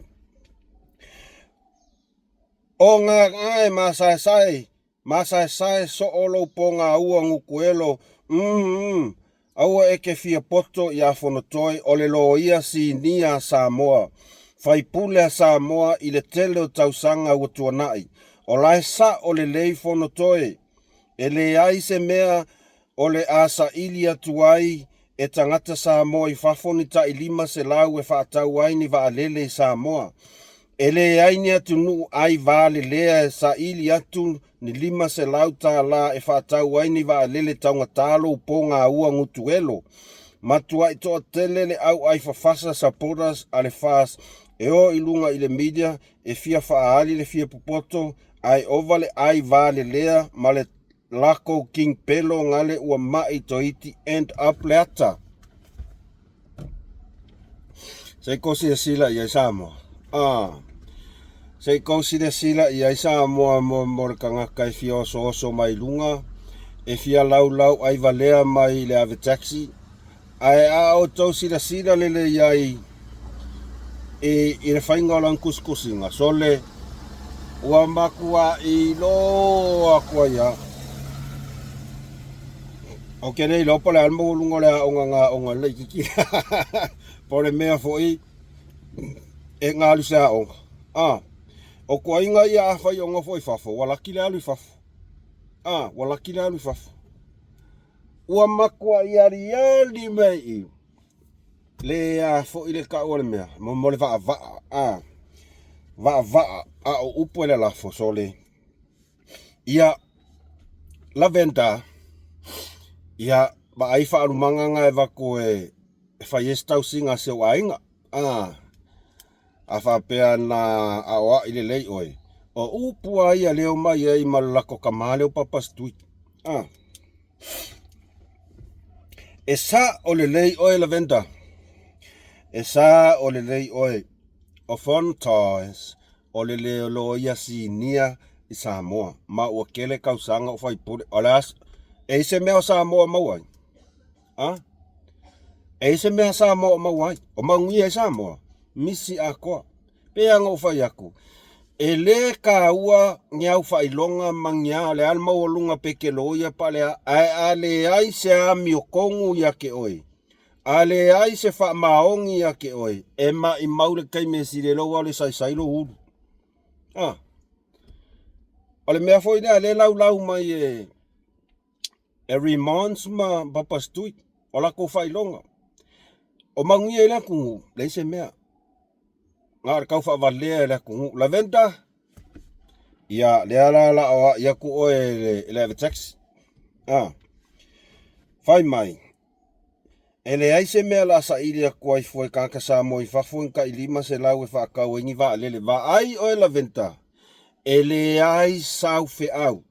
O ngā ae masaesae, masaesae soo lou pogaua gutuelo, mm, aua e te fia poto iā Fonotoe o le loia sinia a Samoa, faipule a Samoa i le tele o tausaga ua tuanai. O la e sa'o lelei Fonotoe. E leai se mea O le a saili atu ai e tagata Samoa i fafo ni tai 500 e faatau ai ni vaalele i Samoa. E leai ni atunuu ai vaalelea e saili atu ni 500 tala e faatau ai ni vaalele taugata lou pogaua gutuelo. Matuai toatele le auai fafasa supporters a le FAST e o i luga i le media e fia faaali le fia popoto ae ova le ai vaalelea ma le Lako king pelo ngale ua ma'i toiti end up le ata. Se i kou silasila i ai Samoa. Ah. Se i kou silasila i ai Samoa mo, mo le tagata e fia osooso mai luga. E fia laulau ai valea mai i le ave taxi, ae a outou silasila lelei ai i le faiga o lana tusitusiga, sole, ua matuai loa atu ai lava. Ou te le iloa po o le a le maualuga o le aoga na aoga ai le laitiiti po o le mea foi e na alu i se aoga. A, o tuuaiga ia afai o nofo i fafo, ua laki le alu i fafo. A, ua laki le alu i fafo. Ua matuai aliali mai i i le a foi le tau o le mea, mo le vaavaa, a, vaavaa, a o upu e lalafo, sole. Ia, Lavender, ia, vaai faalumaga na e avatu e fai ai se tausiga a si ou aiga, a. A faapea na aoai lelei oe, o upu lava ia lea omai ai ma le latou tama lea o Papa Stewart. A. E sa'o lelei oe Lavender. E sa'o lelei oe. O Fon Toys, o le le loia sinia i Samoa, ma ua tele tausaga o faipule. O le a, e i ai se mea o Samoa maua ai? A? E i ai se mea Samoa o maua ai? O manuia ai Samoa? Misi atoa. Pei lava ona ou fai atu, e le taua ni au faailoga ma ni a, o le a le maualuga pe te loia pa le a, ae a leai se amiotonu ia te oe, a leai se faamaoni ia te oe, e maimau le taimi e sili ai lou alu e saisai lou ulu. A? O le mea foi lea lea e laulau mai e e Remons ma Papa Stui, o latou faailoga. O manuia i le atunuu, leai se mea. Na o le tau faavalea e le atunuu. Lavender, ia, lea la la aoai atu oe e le ave taxi. Ah. Fai mai, e leai se mea la saili atu ai fua i tagata Samoa i fafo ni tai 500 e faatau ai ni vaalele. Vaai oe Lavender, e leai sau feau.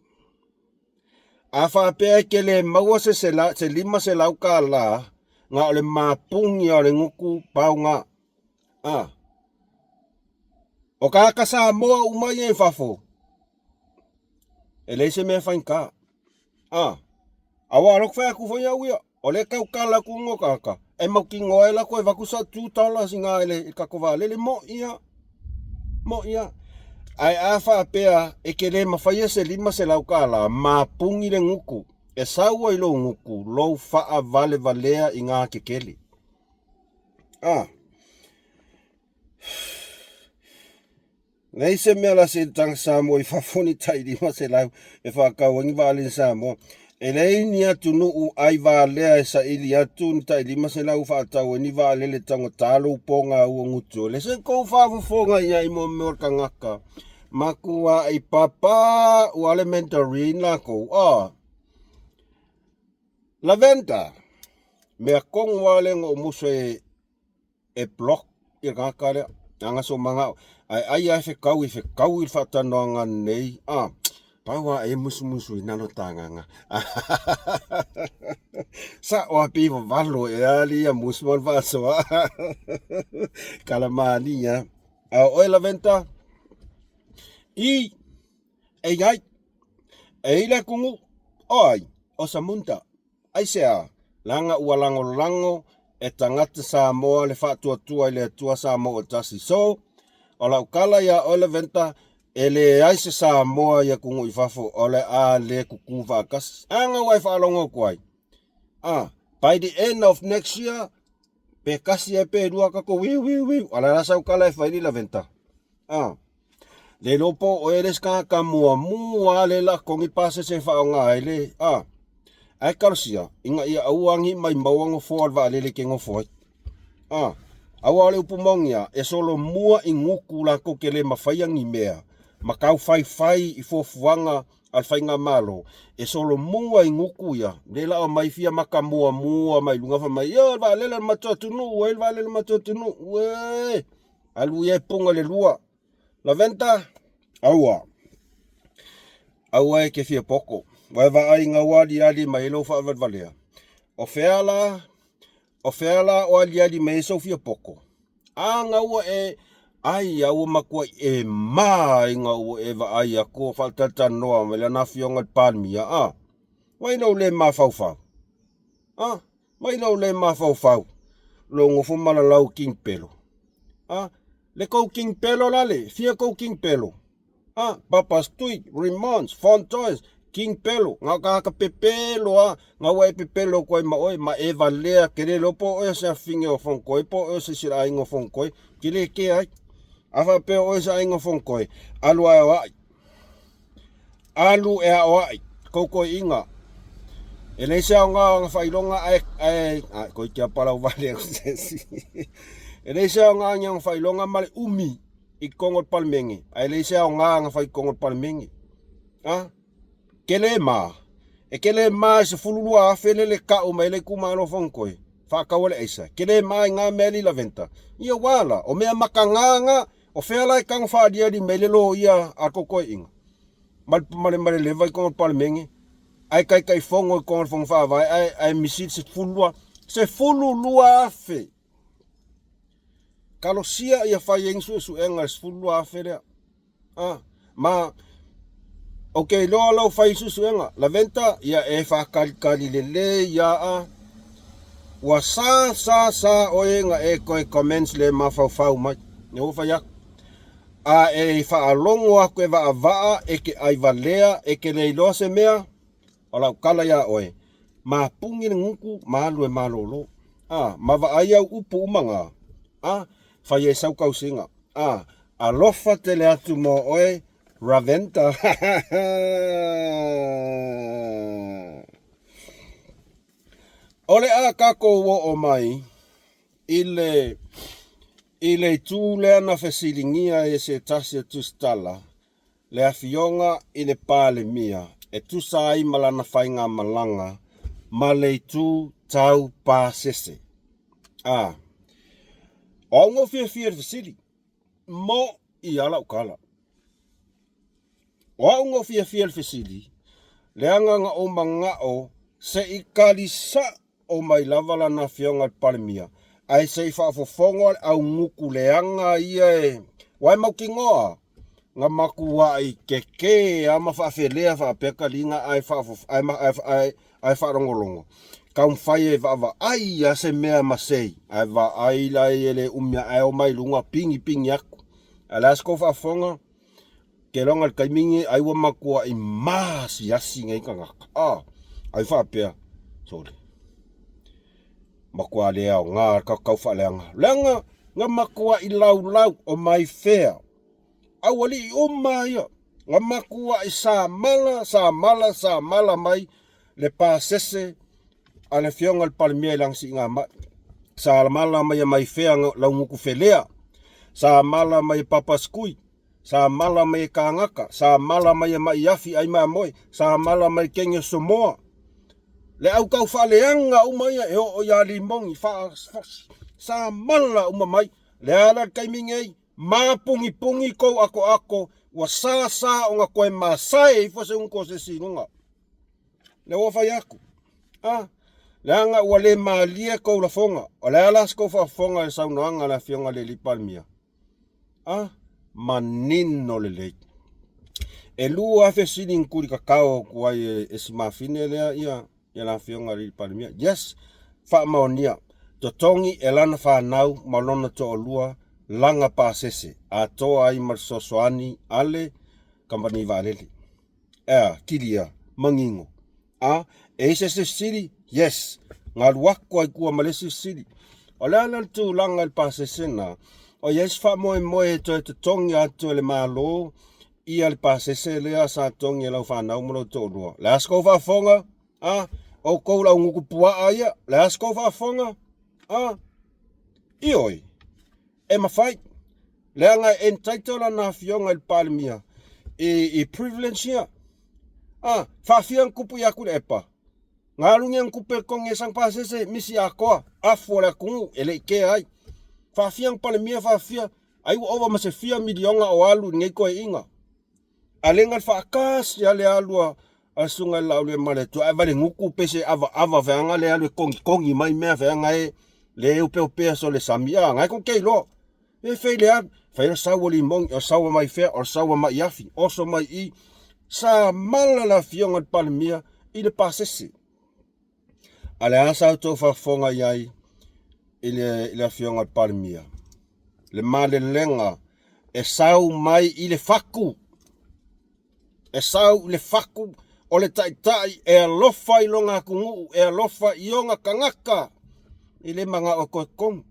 A faapea e te le maua se $500, na o le mapuni lava o le gutu pau na. A. O tagata Samoa uma ia i fafo, e leai se mea faigata. A. Aua o lea ou te fai atu foi au ia, o lea e tautala atu luga o tagata, e mautinoa ai latou e avatu sau $2 i ina i le tatou vaalele. Mo'i lava, mo'i lava. Ae a faapea e te le mafaia se $500, mapuni le gutu, e sau ai lou gutu, lou faavalevalea i gā tetele. A. Leai se mea la se tagata Samoa i fafo ni tai 500 e faatau ai ni vaalele Samoa. E leai ni atunuu ai valea e saili atu ni tai 500 faatau ai ni vaalele taugata lou poga ua gutu. Le se kou faafofoga i ai mo mea o le tagata. Matua i papa ua le mentorin lakou. Oh. Lavender. Mea tonu lava lea na ou musu e e block ia le tagata lea leaga sou manao ae ai lava e fetau e fetau i le faatalanoaga nei a pau lava e musumusu ina lo ta agaga sa'o lava pei vavalo ea alii ia musu ma le faasoa kalamani a a o oe Laventa i e i ai e i le atunuu o ai o Samunda Aisea? Leaga ua lagolago e tagata Samoa le faatuatua i le Atua Samoa ua tasi. So, o lau tala iā oe Laventa, e leai se Samoa i atunuu i fafo o le a le kukū faatasi. Aga ua e faalogo atu ai? Ah, by the end of next year, pe tasi ai pe lua tatou wiu wiu wiu. A o le a la sau tala e fai li Laventa? Ah. Le iloa po o oe le isi tagata muamua lava lea la togi pasese e faaaoga ai le a. Ae talosia ina ia aua ne i maimau nofoa o le vaalele e te nofo ai. A. Aua o le upu moni lava, e solomua i gutu latou te le mafaia ni mea ma taufaifai i fuafuaga a le faigamalo, e solomua i gutu ia, lea la aumai fia maka muamua mai luga fai mai, io le vaalele o le matou atunuu, e le vaalele o le matou atunuu, uē! Alu ia e puga le lua. Laventa, aua. Aua e te fia poto. Ua e vaai ina ua aliali mai ai lou faavalevalea. O fea la, o fea la o aliali mai ai sou fia poto? A na ua e, ai a ua matuai e ma ina ua e vaai atu o faatalatalanoa mai lana afioga i le Palemia, a. Vai lou le mafaufau? A, vai lou le mafaufau lou gofo malalau king pelo? A, le kou king pelo lale, fia kou king pelo? A, Papastui, Remons, Fontoes, King Pelo, nga ka ka pepelo a, nga ua e pepelo koe ma oe, ma e valea, ke le iloa po o oe o se afine o Fonkoi, po o oe o se isi o le aiga o Fonkoi, ke le kea ai. A faapea o oe se aiga o Fonkoi, alu a e aoai. Alu e aoai, kou toeaiga. E leai se aoga o aga faailoga ae, ae, ae koe te apalau vale aku se isi. E leai se aoga ni aga faailoga ma le umi i totonu o le Palemene, ae leai se aoga na fai i totonu o le Palemene. A? Tele ma. E tele ma e 12,000 le le tau mai le itumalo Fonotoe, faatau le aisa. Tele ma i ngā mea li laventa. Ia wā la, o mea makaga ngā, o fea la e tago faaliali mai le loia a kou toeaiga ma le, ma le, ma le leva i totonu o le Palemene, ae taitaifono i totonu o le Fono Faavae, ae, ae misi le 12, 12,000. Talosia ia fai ai ni suesuega i le 12,000 lea. A, ma ou te iloa lau fai suesuega, Laventa, ia e faatalitali lelei ia a. Ua sa sa sa oe na e toe comments le mafaufau mai. Ne ua fai aku. A e faalogo aku e vaavaa, e te ai valea, e te le iloa se mea, O lau tala iā oe, mapugi le gutu ma alu e malolo. A, ma vaai au upu uma na, a, fai ai sau tausiga. A, alofa tele atu mo oe, Raventa. O le a tatou oo mai i le, i le itu lea na fesiligia e se tasi o Tusitala, le Afioga i le Palemia e tusa ai ma lana faigamalaga ma le itu tau pasese. A. O au na fiafia i le fesili, mo ia lau tala. O au na fiafia i le fesili, leaga na ou manao se i tali sao O mai lava lana afioga i le Palemia, ae se i faafofogo le au gutu leaga ia e, ua e mautinoa, na matuai keke a ma faafelea faapea taliga ae faafof, ae, ae, ae, ae faalogologo. Taumafai e vaavaai a se mea ma sei, ae vaai la e le umi ae o mai luga pigi pigi atu. Ae le a se tou faafofoga? Keloga le taimi nei ai ua matuai maasiasi nei tagata a ai faapea sole matua le aoga le tau faaleaga leaga na matuai laulau o mai fea aualii uma ia na matuai samala samala samala mai le pasese a le afioga i le Palemia i lana siigamai. Samala mai e mai fea laugutu felea, samala mai e Papaskui, Sa mala mai e kāgaka, sa mala mai e maʻi afi ʻai mamoe, sa mala mai kenge o Samoa. Le au tau faaleaga uma ia e oo iā Limogi, fa, fa, sa mala uma mai. Le a la le taimi nei, māpugipugi kou akoako, ua sa sa ona toe masae ifo se ugu o se isi i luga. Le ua fai aku, a, leaga ua le malie kou lafoga, o le a la se kou faafofoga i le saunoaga a le Afioga i le Alii Palemia? A, manino lelei. E 2,000 sili tuli kakao atu ai e, e si mafine lea ia, ia la afioga i le Palemia. Yes, faamaonia. Totogi e lana fanau ma lona toalua lana pasese atoa ai ma le fesoasoani a le kamupani vaalele. Ea, kilia, manino. A, e i se isi fesili? Yes. Na alu atu ai tua ma le isi fesili. O le a la le tulaga i le pasese na? O i ai se faamoemoe e toe totogi atu e le Malo ia le pasese lea sa totogi e lau fanau ma lou toalua? Le a se tou faafofoga? A, outou lau gutu puaa ia, le a se tou faafofoga? A, ioe. E mafai, leaga e entitle lana afioga i le Palemia i, i privilege ia. A, faafia na tupu ia Tuilaepa? Na alu ni ana tupe totogi e sana pasese, misi atoa, afu o le atunuu e le i kea ai. Faafia na Palemia, faafia, ai ua ova ma se fia miliona o alu i lenei toeaiga. A le na le faatasi a le alu a a susuga i le Laaulialemalietoa ae valegutu pe se avaava feaga le alu e togitogi mai mea feaga e le opeopea so le sami a na e kou te iloa e fei le alu fai o sau o limogi o sau mai fea o sau mai afi oso mai i sa mala le afioga i le Palemia. i le pasese. A le a sa outou faafofoga i ai i le Afioga i le Palemia? Le malelega e sau mai i le faku, e sau i le faku o le taitai e alofa i lona atunuu, e alofa i ona tagata, e le manao e toe totogi.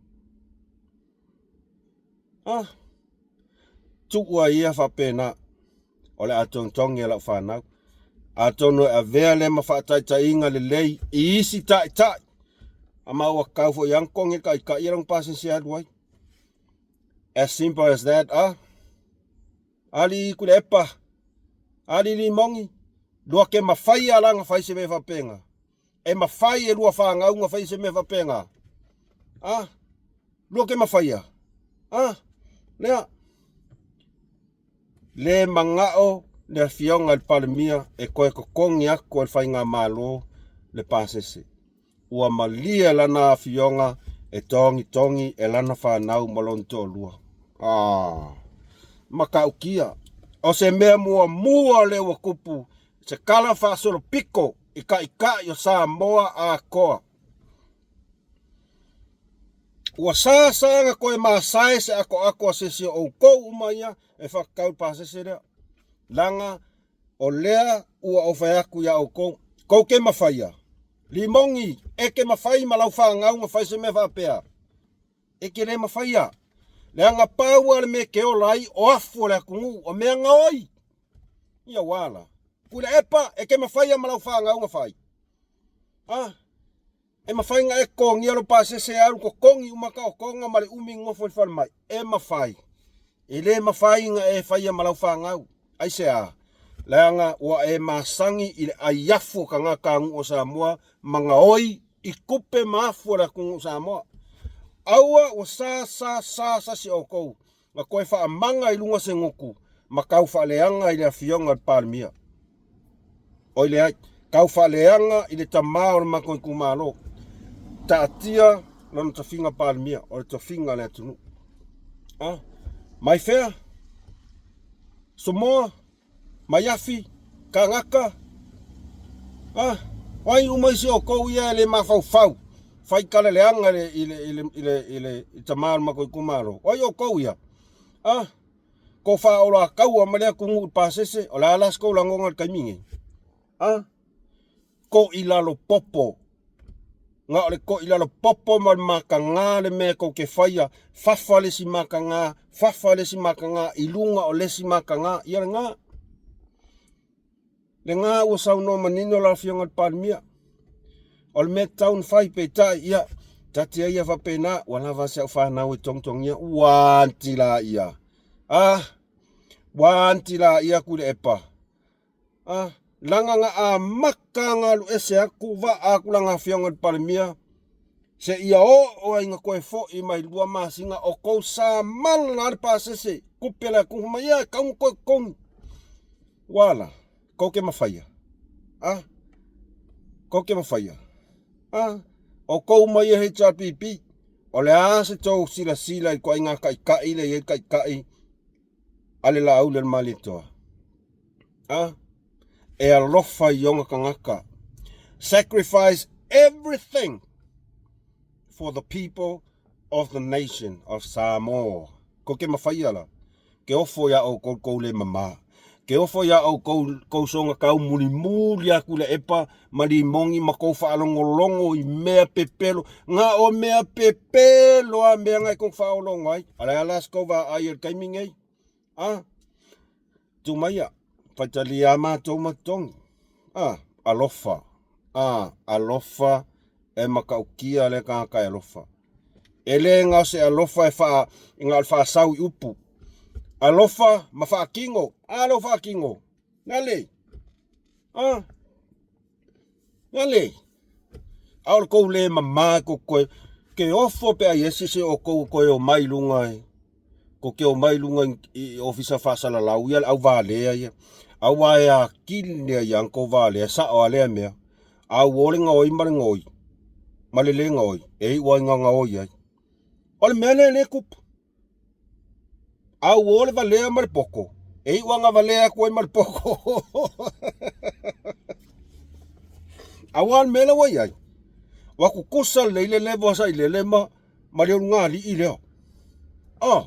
Ah, tuu ai ia faapena, o le a togitogi e lau fanau. Atonu e avea lea ma faataitaiga lelei i isi taitai, a ma ua tatau foi lava ona totogi e le taitai ia lana pasese e alu ai. As simple as that, ah. Alii Tuilaepa, Alii Limogi, lua te mafaia la na fai se mea faapena. E mafai e lua fanau na fai se mea faapena. Ah, lua te mafaia. Ah, lea. Le manao le Afioga i le Palemia e toe totogi atu e le Faigamalo le pasese. Ua malie lana afioga e togitogi e lana fanau ma lona toalua. Ah, matautia. O se mea muamua lea ua tupu, se tala faasolopito i taitai o Samoa atoa. Ua sa sa na toe masae se atoato a se isi o outou uma ia e faatatau i le pasese lea. Leaga o lea ua ou fai atu iā outou, tou te mafaia. Limogi, e te mafai ma lau fanau na fai se mea faapea? E te le mafaia. Leaga pau lava le mea e te ola ai o afu o le atunuu, o mea gaoi. Ia ua ala. Tuilaepa, e te mafaia ma lau fanau na fai? A? E mafai ona e totogia lou pasese e alu totogi uma taotoga ma le umi nofo i le falemai? E mafai. E le mafai ona e faia ma lau fanau. Aisea? Leaga ua e masani i le ai afu o tagata nuu o Samoa ma gaoi i tupe ma afu o le atunuu o Samoa. Aua ua sa sa sa sasi outou na toe faamaga i luga se gutu ma tau faaleaga i le Afioga i le Palemia. Oi leai, tau faaleaga i le tama o le matou itumalo. Taatia lona tofiga Palemia, o le tofiga a le atunuu. Ah, mai fea? Samoa? Maiafi? Kagaka? Ah, o ai uma isi o outou ia e le mafaufau, fai tala leaga i le, i le, i le, i le, i tama o le matou itumalo. O ai outou ia? Ah, kou faaoloataua ma le atunuu i le pasese, o le a la se tou lagona i le taimi nei? Ah, to'i lalo popo. Na o le to'i lalo popo ma le mataga le mea tou te faia, fafa le isi mataga, fafa le isi mataga i luga o le isi mataga. Ia lena. Lena ua saunoa manino lau Afioga i le Palemia. O le mea tatau ona fai, peitai, ia, taatia ia faapena, ua lava si au fanau e togitogia, ua anti laia. Ah, ua anti laia Tuilaepa. Ah, leaga na amata ona alu ese atu vaa atu lana Afioga i le Palemia, seia oo ai ina toe foi mai 2 masina o tou samala lava le pasese, tupe a le atunuu mai ia e tatau ona toe totogi. Ua ala, tou te mafaia. Ah, tou te mafaia. Ah, o tou mai e HRPP, o le a se tou silasila i le ituaiga taitai lea e i ai le taitai a le Laauli o le Malietoa? Ah, e alofa i ona tagata. Sacrifice everything for the people of the nation of Samoa. Kou te mafaia la, ke ofo iā ʻoukou kou le mamā. Ke ofo iā ʻoukou kou soga kau mulimuli aku le epa ma limogi ma kou faalogologo i mea pepelo. Na o mea pepelo a mea na e kou faaologo ai. A o le a la se kou vaai i le taimi nei? A, tuu maia, faitalia lava matou ma totogi. A, alofa. A, alofa e matautia lea tagata e alofa. E le na o se alofa e faa, na o le faasau i upu. Alofa ma faatino. A lou faatino. Nale. A. Nale. A o le tou le mama tou te toe, ke ofo pe a i ai se isi o outou e toe omai i luga i, tou te omai i luga i ofisa faasalalau ia le au valea ia. Aua e atili ai lava ona tou valea, sao lava lea mea. A ua o le gaoi ma le gaoi, ma le le gaoi, e iu lava ina gaoi ai. O le mea lea lea e tupu. A ua o le valea ma le poto, e iu lava ina valea atu ai ma le poto. Aua le mea lea ua i ai, ua kukusa lelei le level a Sailele ma ma le ulugalii lea. Ah.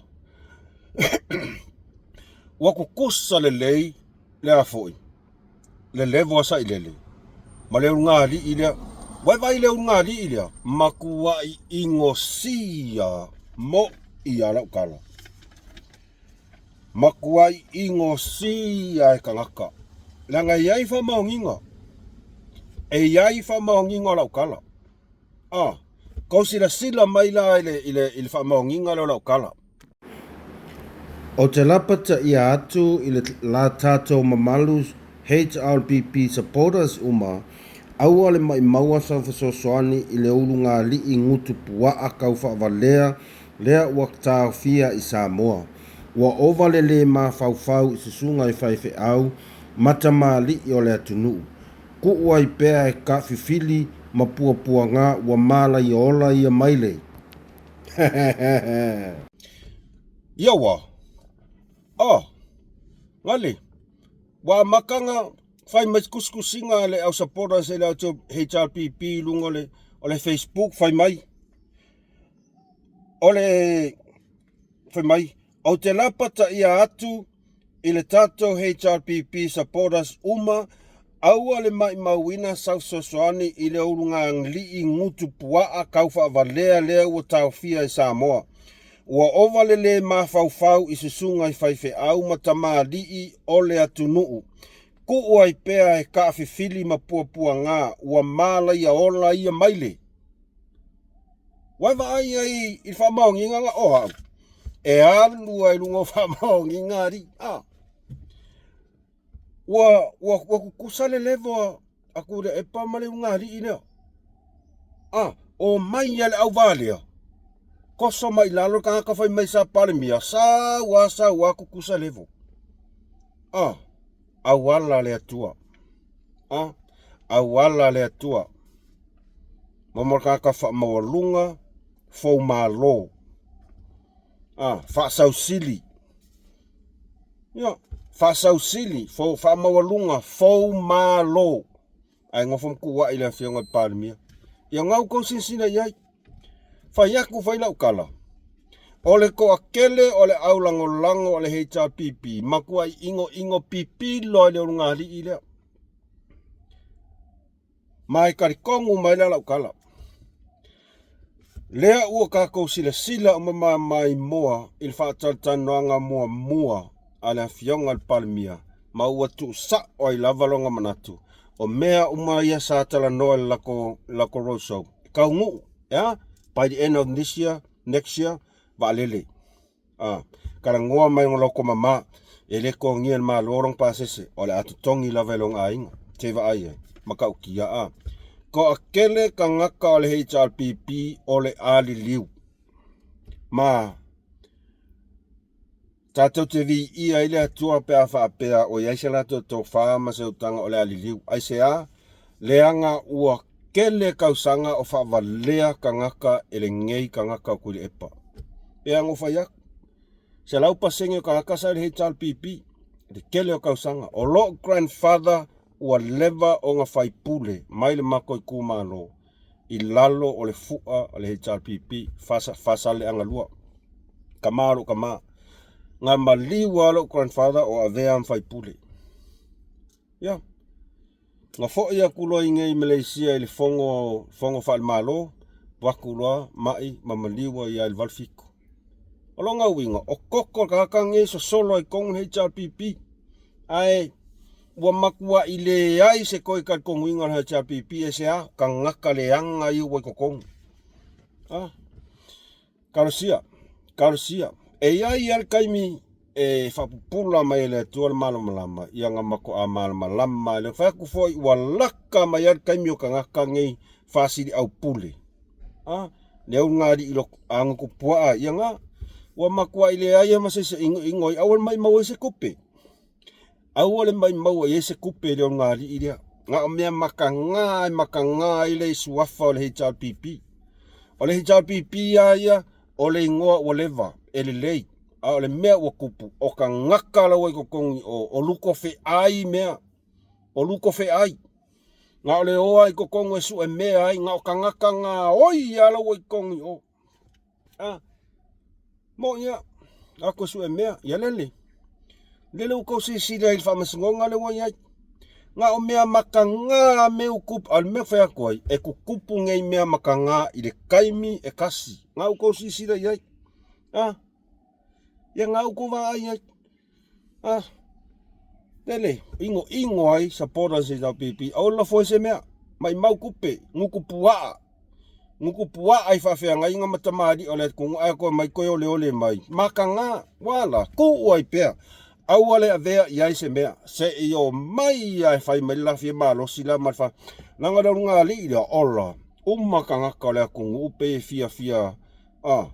Ua kukusa lelei le a foi le level a Sailele ma le ulugalii lea. Ua e vaai i le ulugalii lea, matuai inosia mo'i a lau tala. Matuai inosia e tagata, leaga e i ai faamaoniga, e i ai faamaoniga o lau tala. A, tou silasila mai la i le, i le, i le faamaoniga lea o lau tala. Ou te lapataia atu i le la tatou mamalu HRPP supporters uma, aua le maʻimaua sau fesoasoani i le ulugalii gutu puaa tau faavalea lea ua taofia i Samoa. Ua ova le lē mafaufau i susuga i faifeau ma tamalii o le atunuu. Tuu ai pea e taafifili ma puapuaga ua malaia-ola ia maile. Ia ua. Oh, gale. Ua amata na fai mai tusitusiga a le au supporters e le HRPP i luga o le, o le Facebook fai mai. O le fai mai, ou te lapataia atu i le tatou HRPP supporters uma, aua le maimauina sau fesoasoani i le ulugalii gutu puaa tau faavalea lea ua taofia i Samoa. Ua ova le lē mafaufau i susuga i faifeau ma tamalii o le atunuu. Tuu ai pea e taafifili ma puapuaga ua malaia ola ia maile. Ua e vaai ai i le faamaoniga na o au e alu ai luga o faamaoniga alii. A. Ua, ua, ua tutusa le level a Tuilaepa ma le ulugalii lea. A, o mai a le auvalea, toso mai i lalo le tagata fai mai sa Palemia, sau a sau a tutusa level. A, auala le Atua. A, auala le Atua. Mo le tagata faamaualuga, foumalo. A, faasausili. Ia, faasausili, fou, faamaualuga, foumalo. Ae nofo ma tuuai le afioga i le Palemia. Ia na ua tou silasila i ai. Fai atu fai lau tala, o le toatele o le au lagolago o le HRPP, matuai inoino pipilo i le ulugalii lea. Ma e talitonu mai la lau tala, lea ua tatou silasila uma ma maimoa i le faatalatalanoaga muamua a le Afioga i le Palemia, ma ua tuusao ai lava lona manatu, o mea uma ia sa talanoa i le latou roadshow, e taunuu, e a? By the end of this year, next year, vaalele. A, talanoa mai ona loto mama, e le totogia e le Malo lona pasese, o le a totogi lava e lona aiga. Se i vaai ai, matautia a. Toatele tagata o le HRPP o le a liliu. Ma, tatou te viia ai le Atua pe a faapea o i ai se latou tofa ma se utaga o le a liliu. Aisea? Leaga ua tele tausaga o faavalea tagata e lenei tagata o Tuilaepa. Pe a nofo ai atu, 100% o tagata sa i le HRPP, le tele o tausaga. O lou grandfather ua leva ona faipule mai le matou itumalo i lalo o le fua o le HRPP, Faasaleleaga 2. Tama o lou tama. Na maliu lava lou grandfather o avea ma faipule. Ia, na foi atu loa i inei i Malaysia i le fono, fono faale-Malo, o atu loa mai ma maliu ai i le 87. O lona uiga, o koko le tagata lenei sosolo ai i totonu le HRPP. Ae ua matuai leai se toe talitonuina o le HRPP e se a, tagata leaga ia ua i totonu. Ah, talosia, talosia. E i ai lava le taimi e faapupula mai e le Atua le malamalama, ia na matuā malamalama. Le fai atu foi ua laka mai lava le taimi o tagata nei faasiliaupule. Ah, le ulugalii agutu puaa, ia na ua matuai leai lava ma se isi e inoino ai, aua le maumau ai se tupe. Aua le maumau ai se tupe i le ulugalii lea. Na o mea mataga e mataga ai le suafa o le HRPP. O le HRPP lava ia, o le igoa ua leva, e lelei. A o le mea ua tupu, o tagata la ua i totonu i o, o luko feai mea, o luko feai. Na o le oa i totonu e sue mea ai, na o tagata gaoi lava la ua i totonu i o. A, mo ia, atu e sue mea, ia lele. Lele ua tou silasila i le faamasinoga lea ua i ai. Na o mea mataga mea ua tupu, a o le mea e fai atu ai, e tutupu nei mea mataga i le taimi e tasi. Na ua tou silasila i ai. A, ia na ua tou vaai i ai. A, lele, inoino ai supporters i HRPP, aua le lafo ai se mea, maimau tupe, gutu puaa, gutu puaa i faafeagaiga ma tamalii o le atunuu ae toe mai toe oleole mai, mataga, ua la, tuu ai pea, aua le avea i ai se mea, se i omai lava e fai mai le lafia malosi la ma le fa, leaga o le ulugalii lea, ola, uma tagata o le atunuu pei e fiafia, a,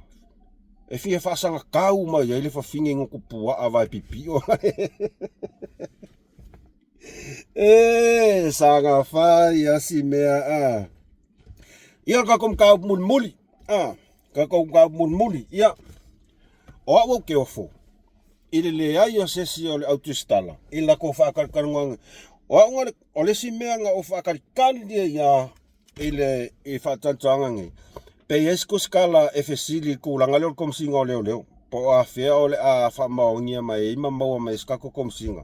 E fia faasagatau mai ai le fafine i gutu puaa vae pipio. E saga fai a si mea a. Ia o le tatou mataupu mulimuli a, tatou mataupu mulimuli ia, o au ou te ofo i le leai o se isi o le au tusitala i le latou faatalitaliga. O au na, o le isi mea na ou faatalitali ai lava i le i faatalitaliga nei, pe i ai se tusitala e fesili i le tulaga lea o le Komesina o Leoleo, po o afea o le a faamaonia mai ai ma maua mai ai se tatou Komesina.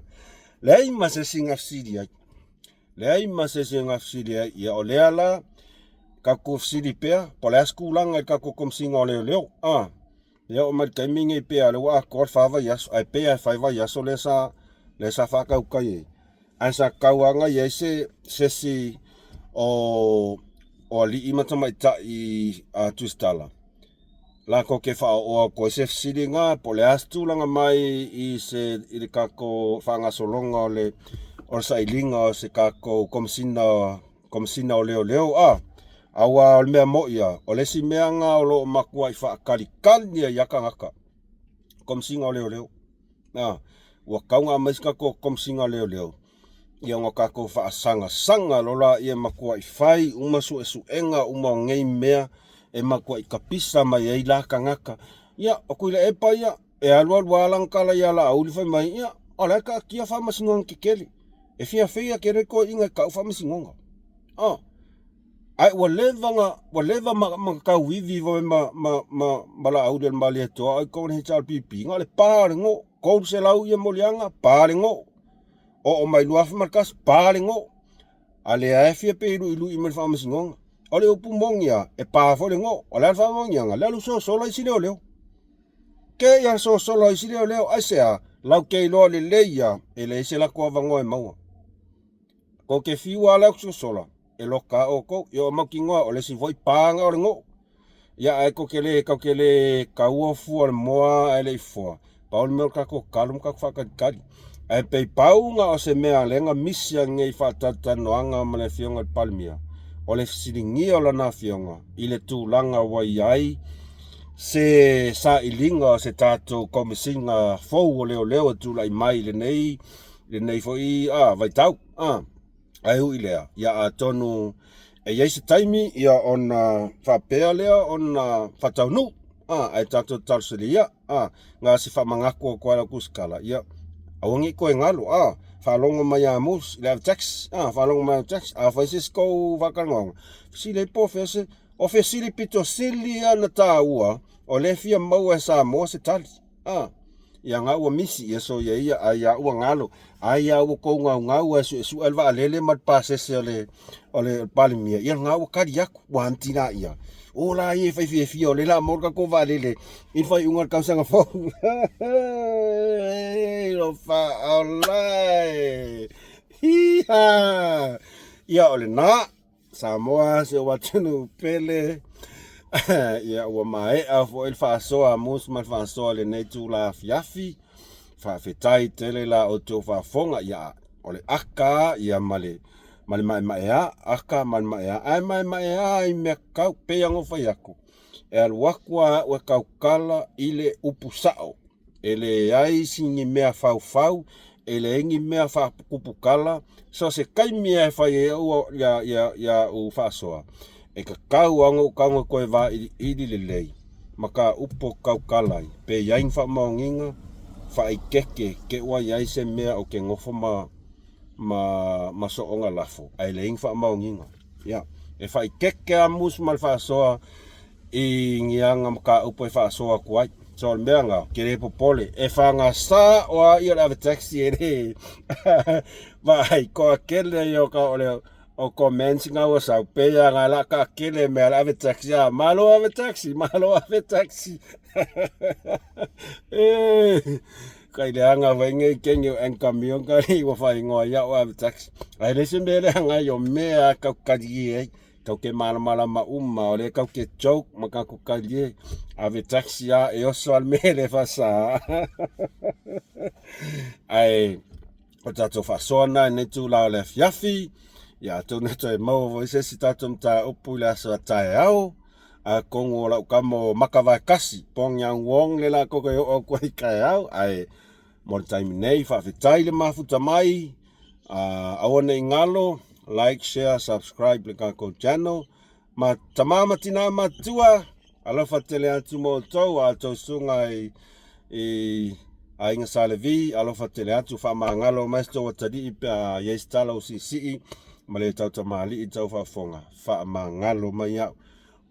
Leai ma se isi na fesili ai. Leai ma se isi na fesili ai. Ia o lea la, tatou fesili pea, po o le a se tulaga i le tatou Komesina o Leoleo. A, ia oo mai i le taimi nei pei lava o lea ua atoa le fa vaiaso, ae pei lava e fai vaiaso lea sa lea sa faatautai ai. Ae sa tatau lava ona i ai se isi o alii ma tamaitai tusitala latou te faaoo atu ai se fesili lena po o le a se tulaga mai i se i le tatou faagasologa o le sailiga o se tatou Komesina o Leoleo a. Aua o le mea moni lava, o le isi mea lena o lo o matuai faatalitali ai lava tagata, Komesina o Leoleo. A, ua tatau ona aumai se tatou Komesina o Leoleo, ia ona tatou faasagasaga loa lea e matuai fai uma suesuega uma o nei mea e matuai tapisa mai ai la tagata. Ia, o Tuilaepa ia, e alu alu lava lana tala ia Laauli fai mai, ia, o la e taatia faamasinoga tetele, e fia feia tele toeaiina e tau faamasinoga. A. Ae ua leva na, ua leva ma, ma tauivi foi ma, ma, ma, ma Laauli o le Malietoa o i totonu o le HRPP, na o le pa o le goo, 300 ia moliaga, pa le goo. Oo mai 2001, pa le goo. A lea e fia pei luilui mai le faamasinoga. O le upu moni lava, e pa foi le goo. O le a le faamaoniaga? Le alu sosola isi leoleo. Ke ia sosola isi leoleo, aisea? Lau te iloa lelei lava, e leai se latou avanoa e maua. Kou te fiu lava lau sosola, e loka lava outou. Ia ua mautinoa o le isi foi paga o le goo. Ia ae tou te le, tou te le taua fua o le moa ae le i foa. Pau le mea o le tatou tatalo ma tatou faatalitali. Ae pei pau na o se mea lea na misi nei i faatalatalanoaga ma le afioga i le Palemia, o le fesiligia o lana afioga i le tulaga ua i ai se sailiga o se tatou Komesina fou o Leoleo e tulai mai i lenei foi vaitau. Ae ui i lea, ia atonu e i ai se taimi ia ona faapea lea ona faataunuu, ae tatou talosalia ia, na o se faamanatu atu lava i lau tusitala, ia aua ne i toe galo, faalogo mai ia Mus i le ave taxi, faalogo mai ia taxi, afai se isi tou faatalanoaga, fesili ai po o fea se, o fesili pito sili ia ona taua, o lea e fia maua e Samoa se tali. A, ia nga ua misi, ia soia ia, ai a ua galo, ai a ua tou gaugau ae suesue le vaalele ma le pasese o le, o le Palemia, ia nga ua tali atu, ua anti la ia. O la ia e fai fiafia o lea o le a maua le tatou vaalele i le faaiuga o le tausaga fou. Alofa e. Hiha! Ia o lena. Samoa si ou atunuu pele. Ia ua maea foi le faasoa a Mus ma le faasoa i lenei itula afiafi. Faafetai tele la outou faafofoga. Ia o le aka ia ma le ma le maemaea, aka ma le maemaea, ae maemaea i mea kau, pei ona ou fai atu, e alu atu lava au e tautala i le upu sao. E leai si ni mea faufau, e leai ni mea faaputuputala, so o se taimi lava e fai ai au ia au faasoa, e tatau lava ona ou tago e toe vailiili lelei ma taupu ou te tautala ai, pe i ai ni faamaoniga, faaeteete te ua i ai se mea ou te nofo ma. ma ma sooga lafo ae leai ni faamaoniga. Ia, e faaikeke lava mus ma le faasoa i ni aga mataupu e faasoa atu ai. So o le mea lena, ou te le popole, e fagasa o a ia o le ave taxi e le vaai toatele ia o ka o le o comments na ua sau pei lava na o le a taatele mea o le ave taxi a malo ave taxi malo ave taxi e kai leaga foi nei kenge o en camion ka li ua faaigoa ai au ave taxi ae le se mea leaga ai o mea a kau kalie ai kau ke malamalama uma o lea kau ke joke ma tatou kalie ave taxi a e oso a le mea le faasa ae o tatou faasoa na i lenei itula o le afiafi. Ia atonu e toe maua foi se isi tatou mataupu i le aso a taeao. Atonu o lau tama o Makavaekasi, Pong Yang Wong le la koko e oo atu ai taeao. Ae mo le taimi nei, faafetai le mafuta mai. Aua ne i galo, like, share, subscribe le tatou channel. Ma tama ma tina matua, alofa tele atu mo outou, a outou susuga i, i Aiga Sa Levi, alofa tele atu, faamagalo mai se tou atalii pe a i ai se tala ua siisii ma le tautamalii tau faafofoga, faamagalo mai au.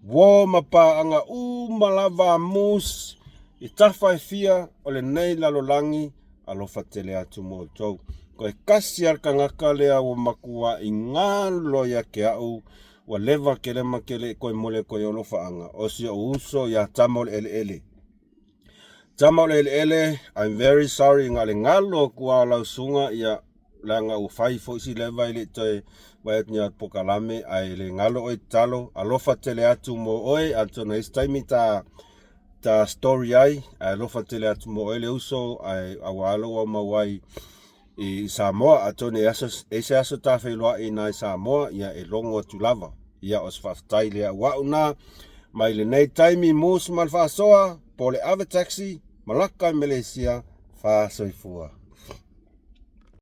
Uo ma paaga uma lava a Moose i tafa e fia o lenei lalolagi, alofa tele atu mo outou. Toe tasi lava le tagata lea ua matuai galo ia te au, Ua leva tele ma tele i toe mole atu ai o alofaaga o si ou uso ia Tama o le Eleele. Tama o le Eleele, I'm very sorry na o le galo atu lava o lau susuga ia leaga ua fai foi si leva e le i toe vaai atu ni pokalame ae le galo oe tatalo alofa tele atu mo oe atonu e i ai se taimi ta ta story ai ae alofa tele atu mo oe le uso ae aua lou aumau ai i Samoa. Atonu e aso, e se aso ta feiloai ina i Samoa, ia e logo atu lava. Ia o se faafetai lea ua au na mai lenei taimi Moose ma le faasoa, po o le ave taxi, malaka i Meleisia, faasoifua.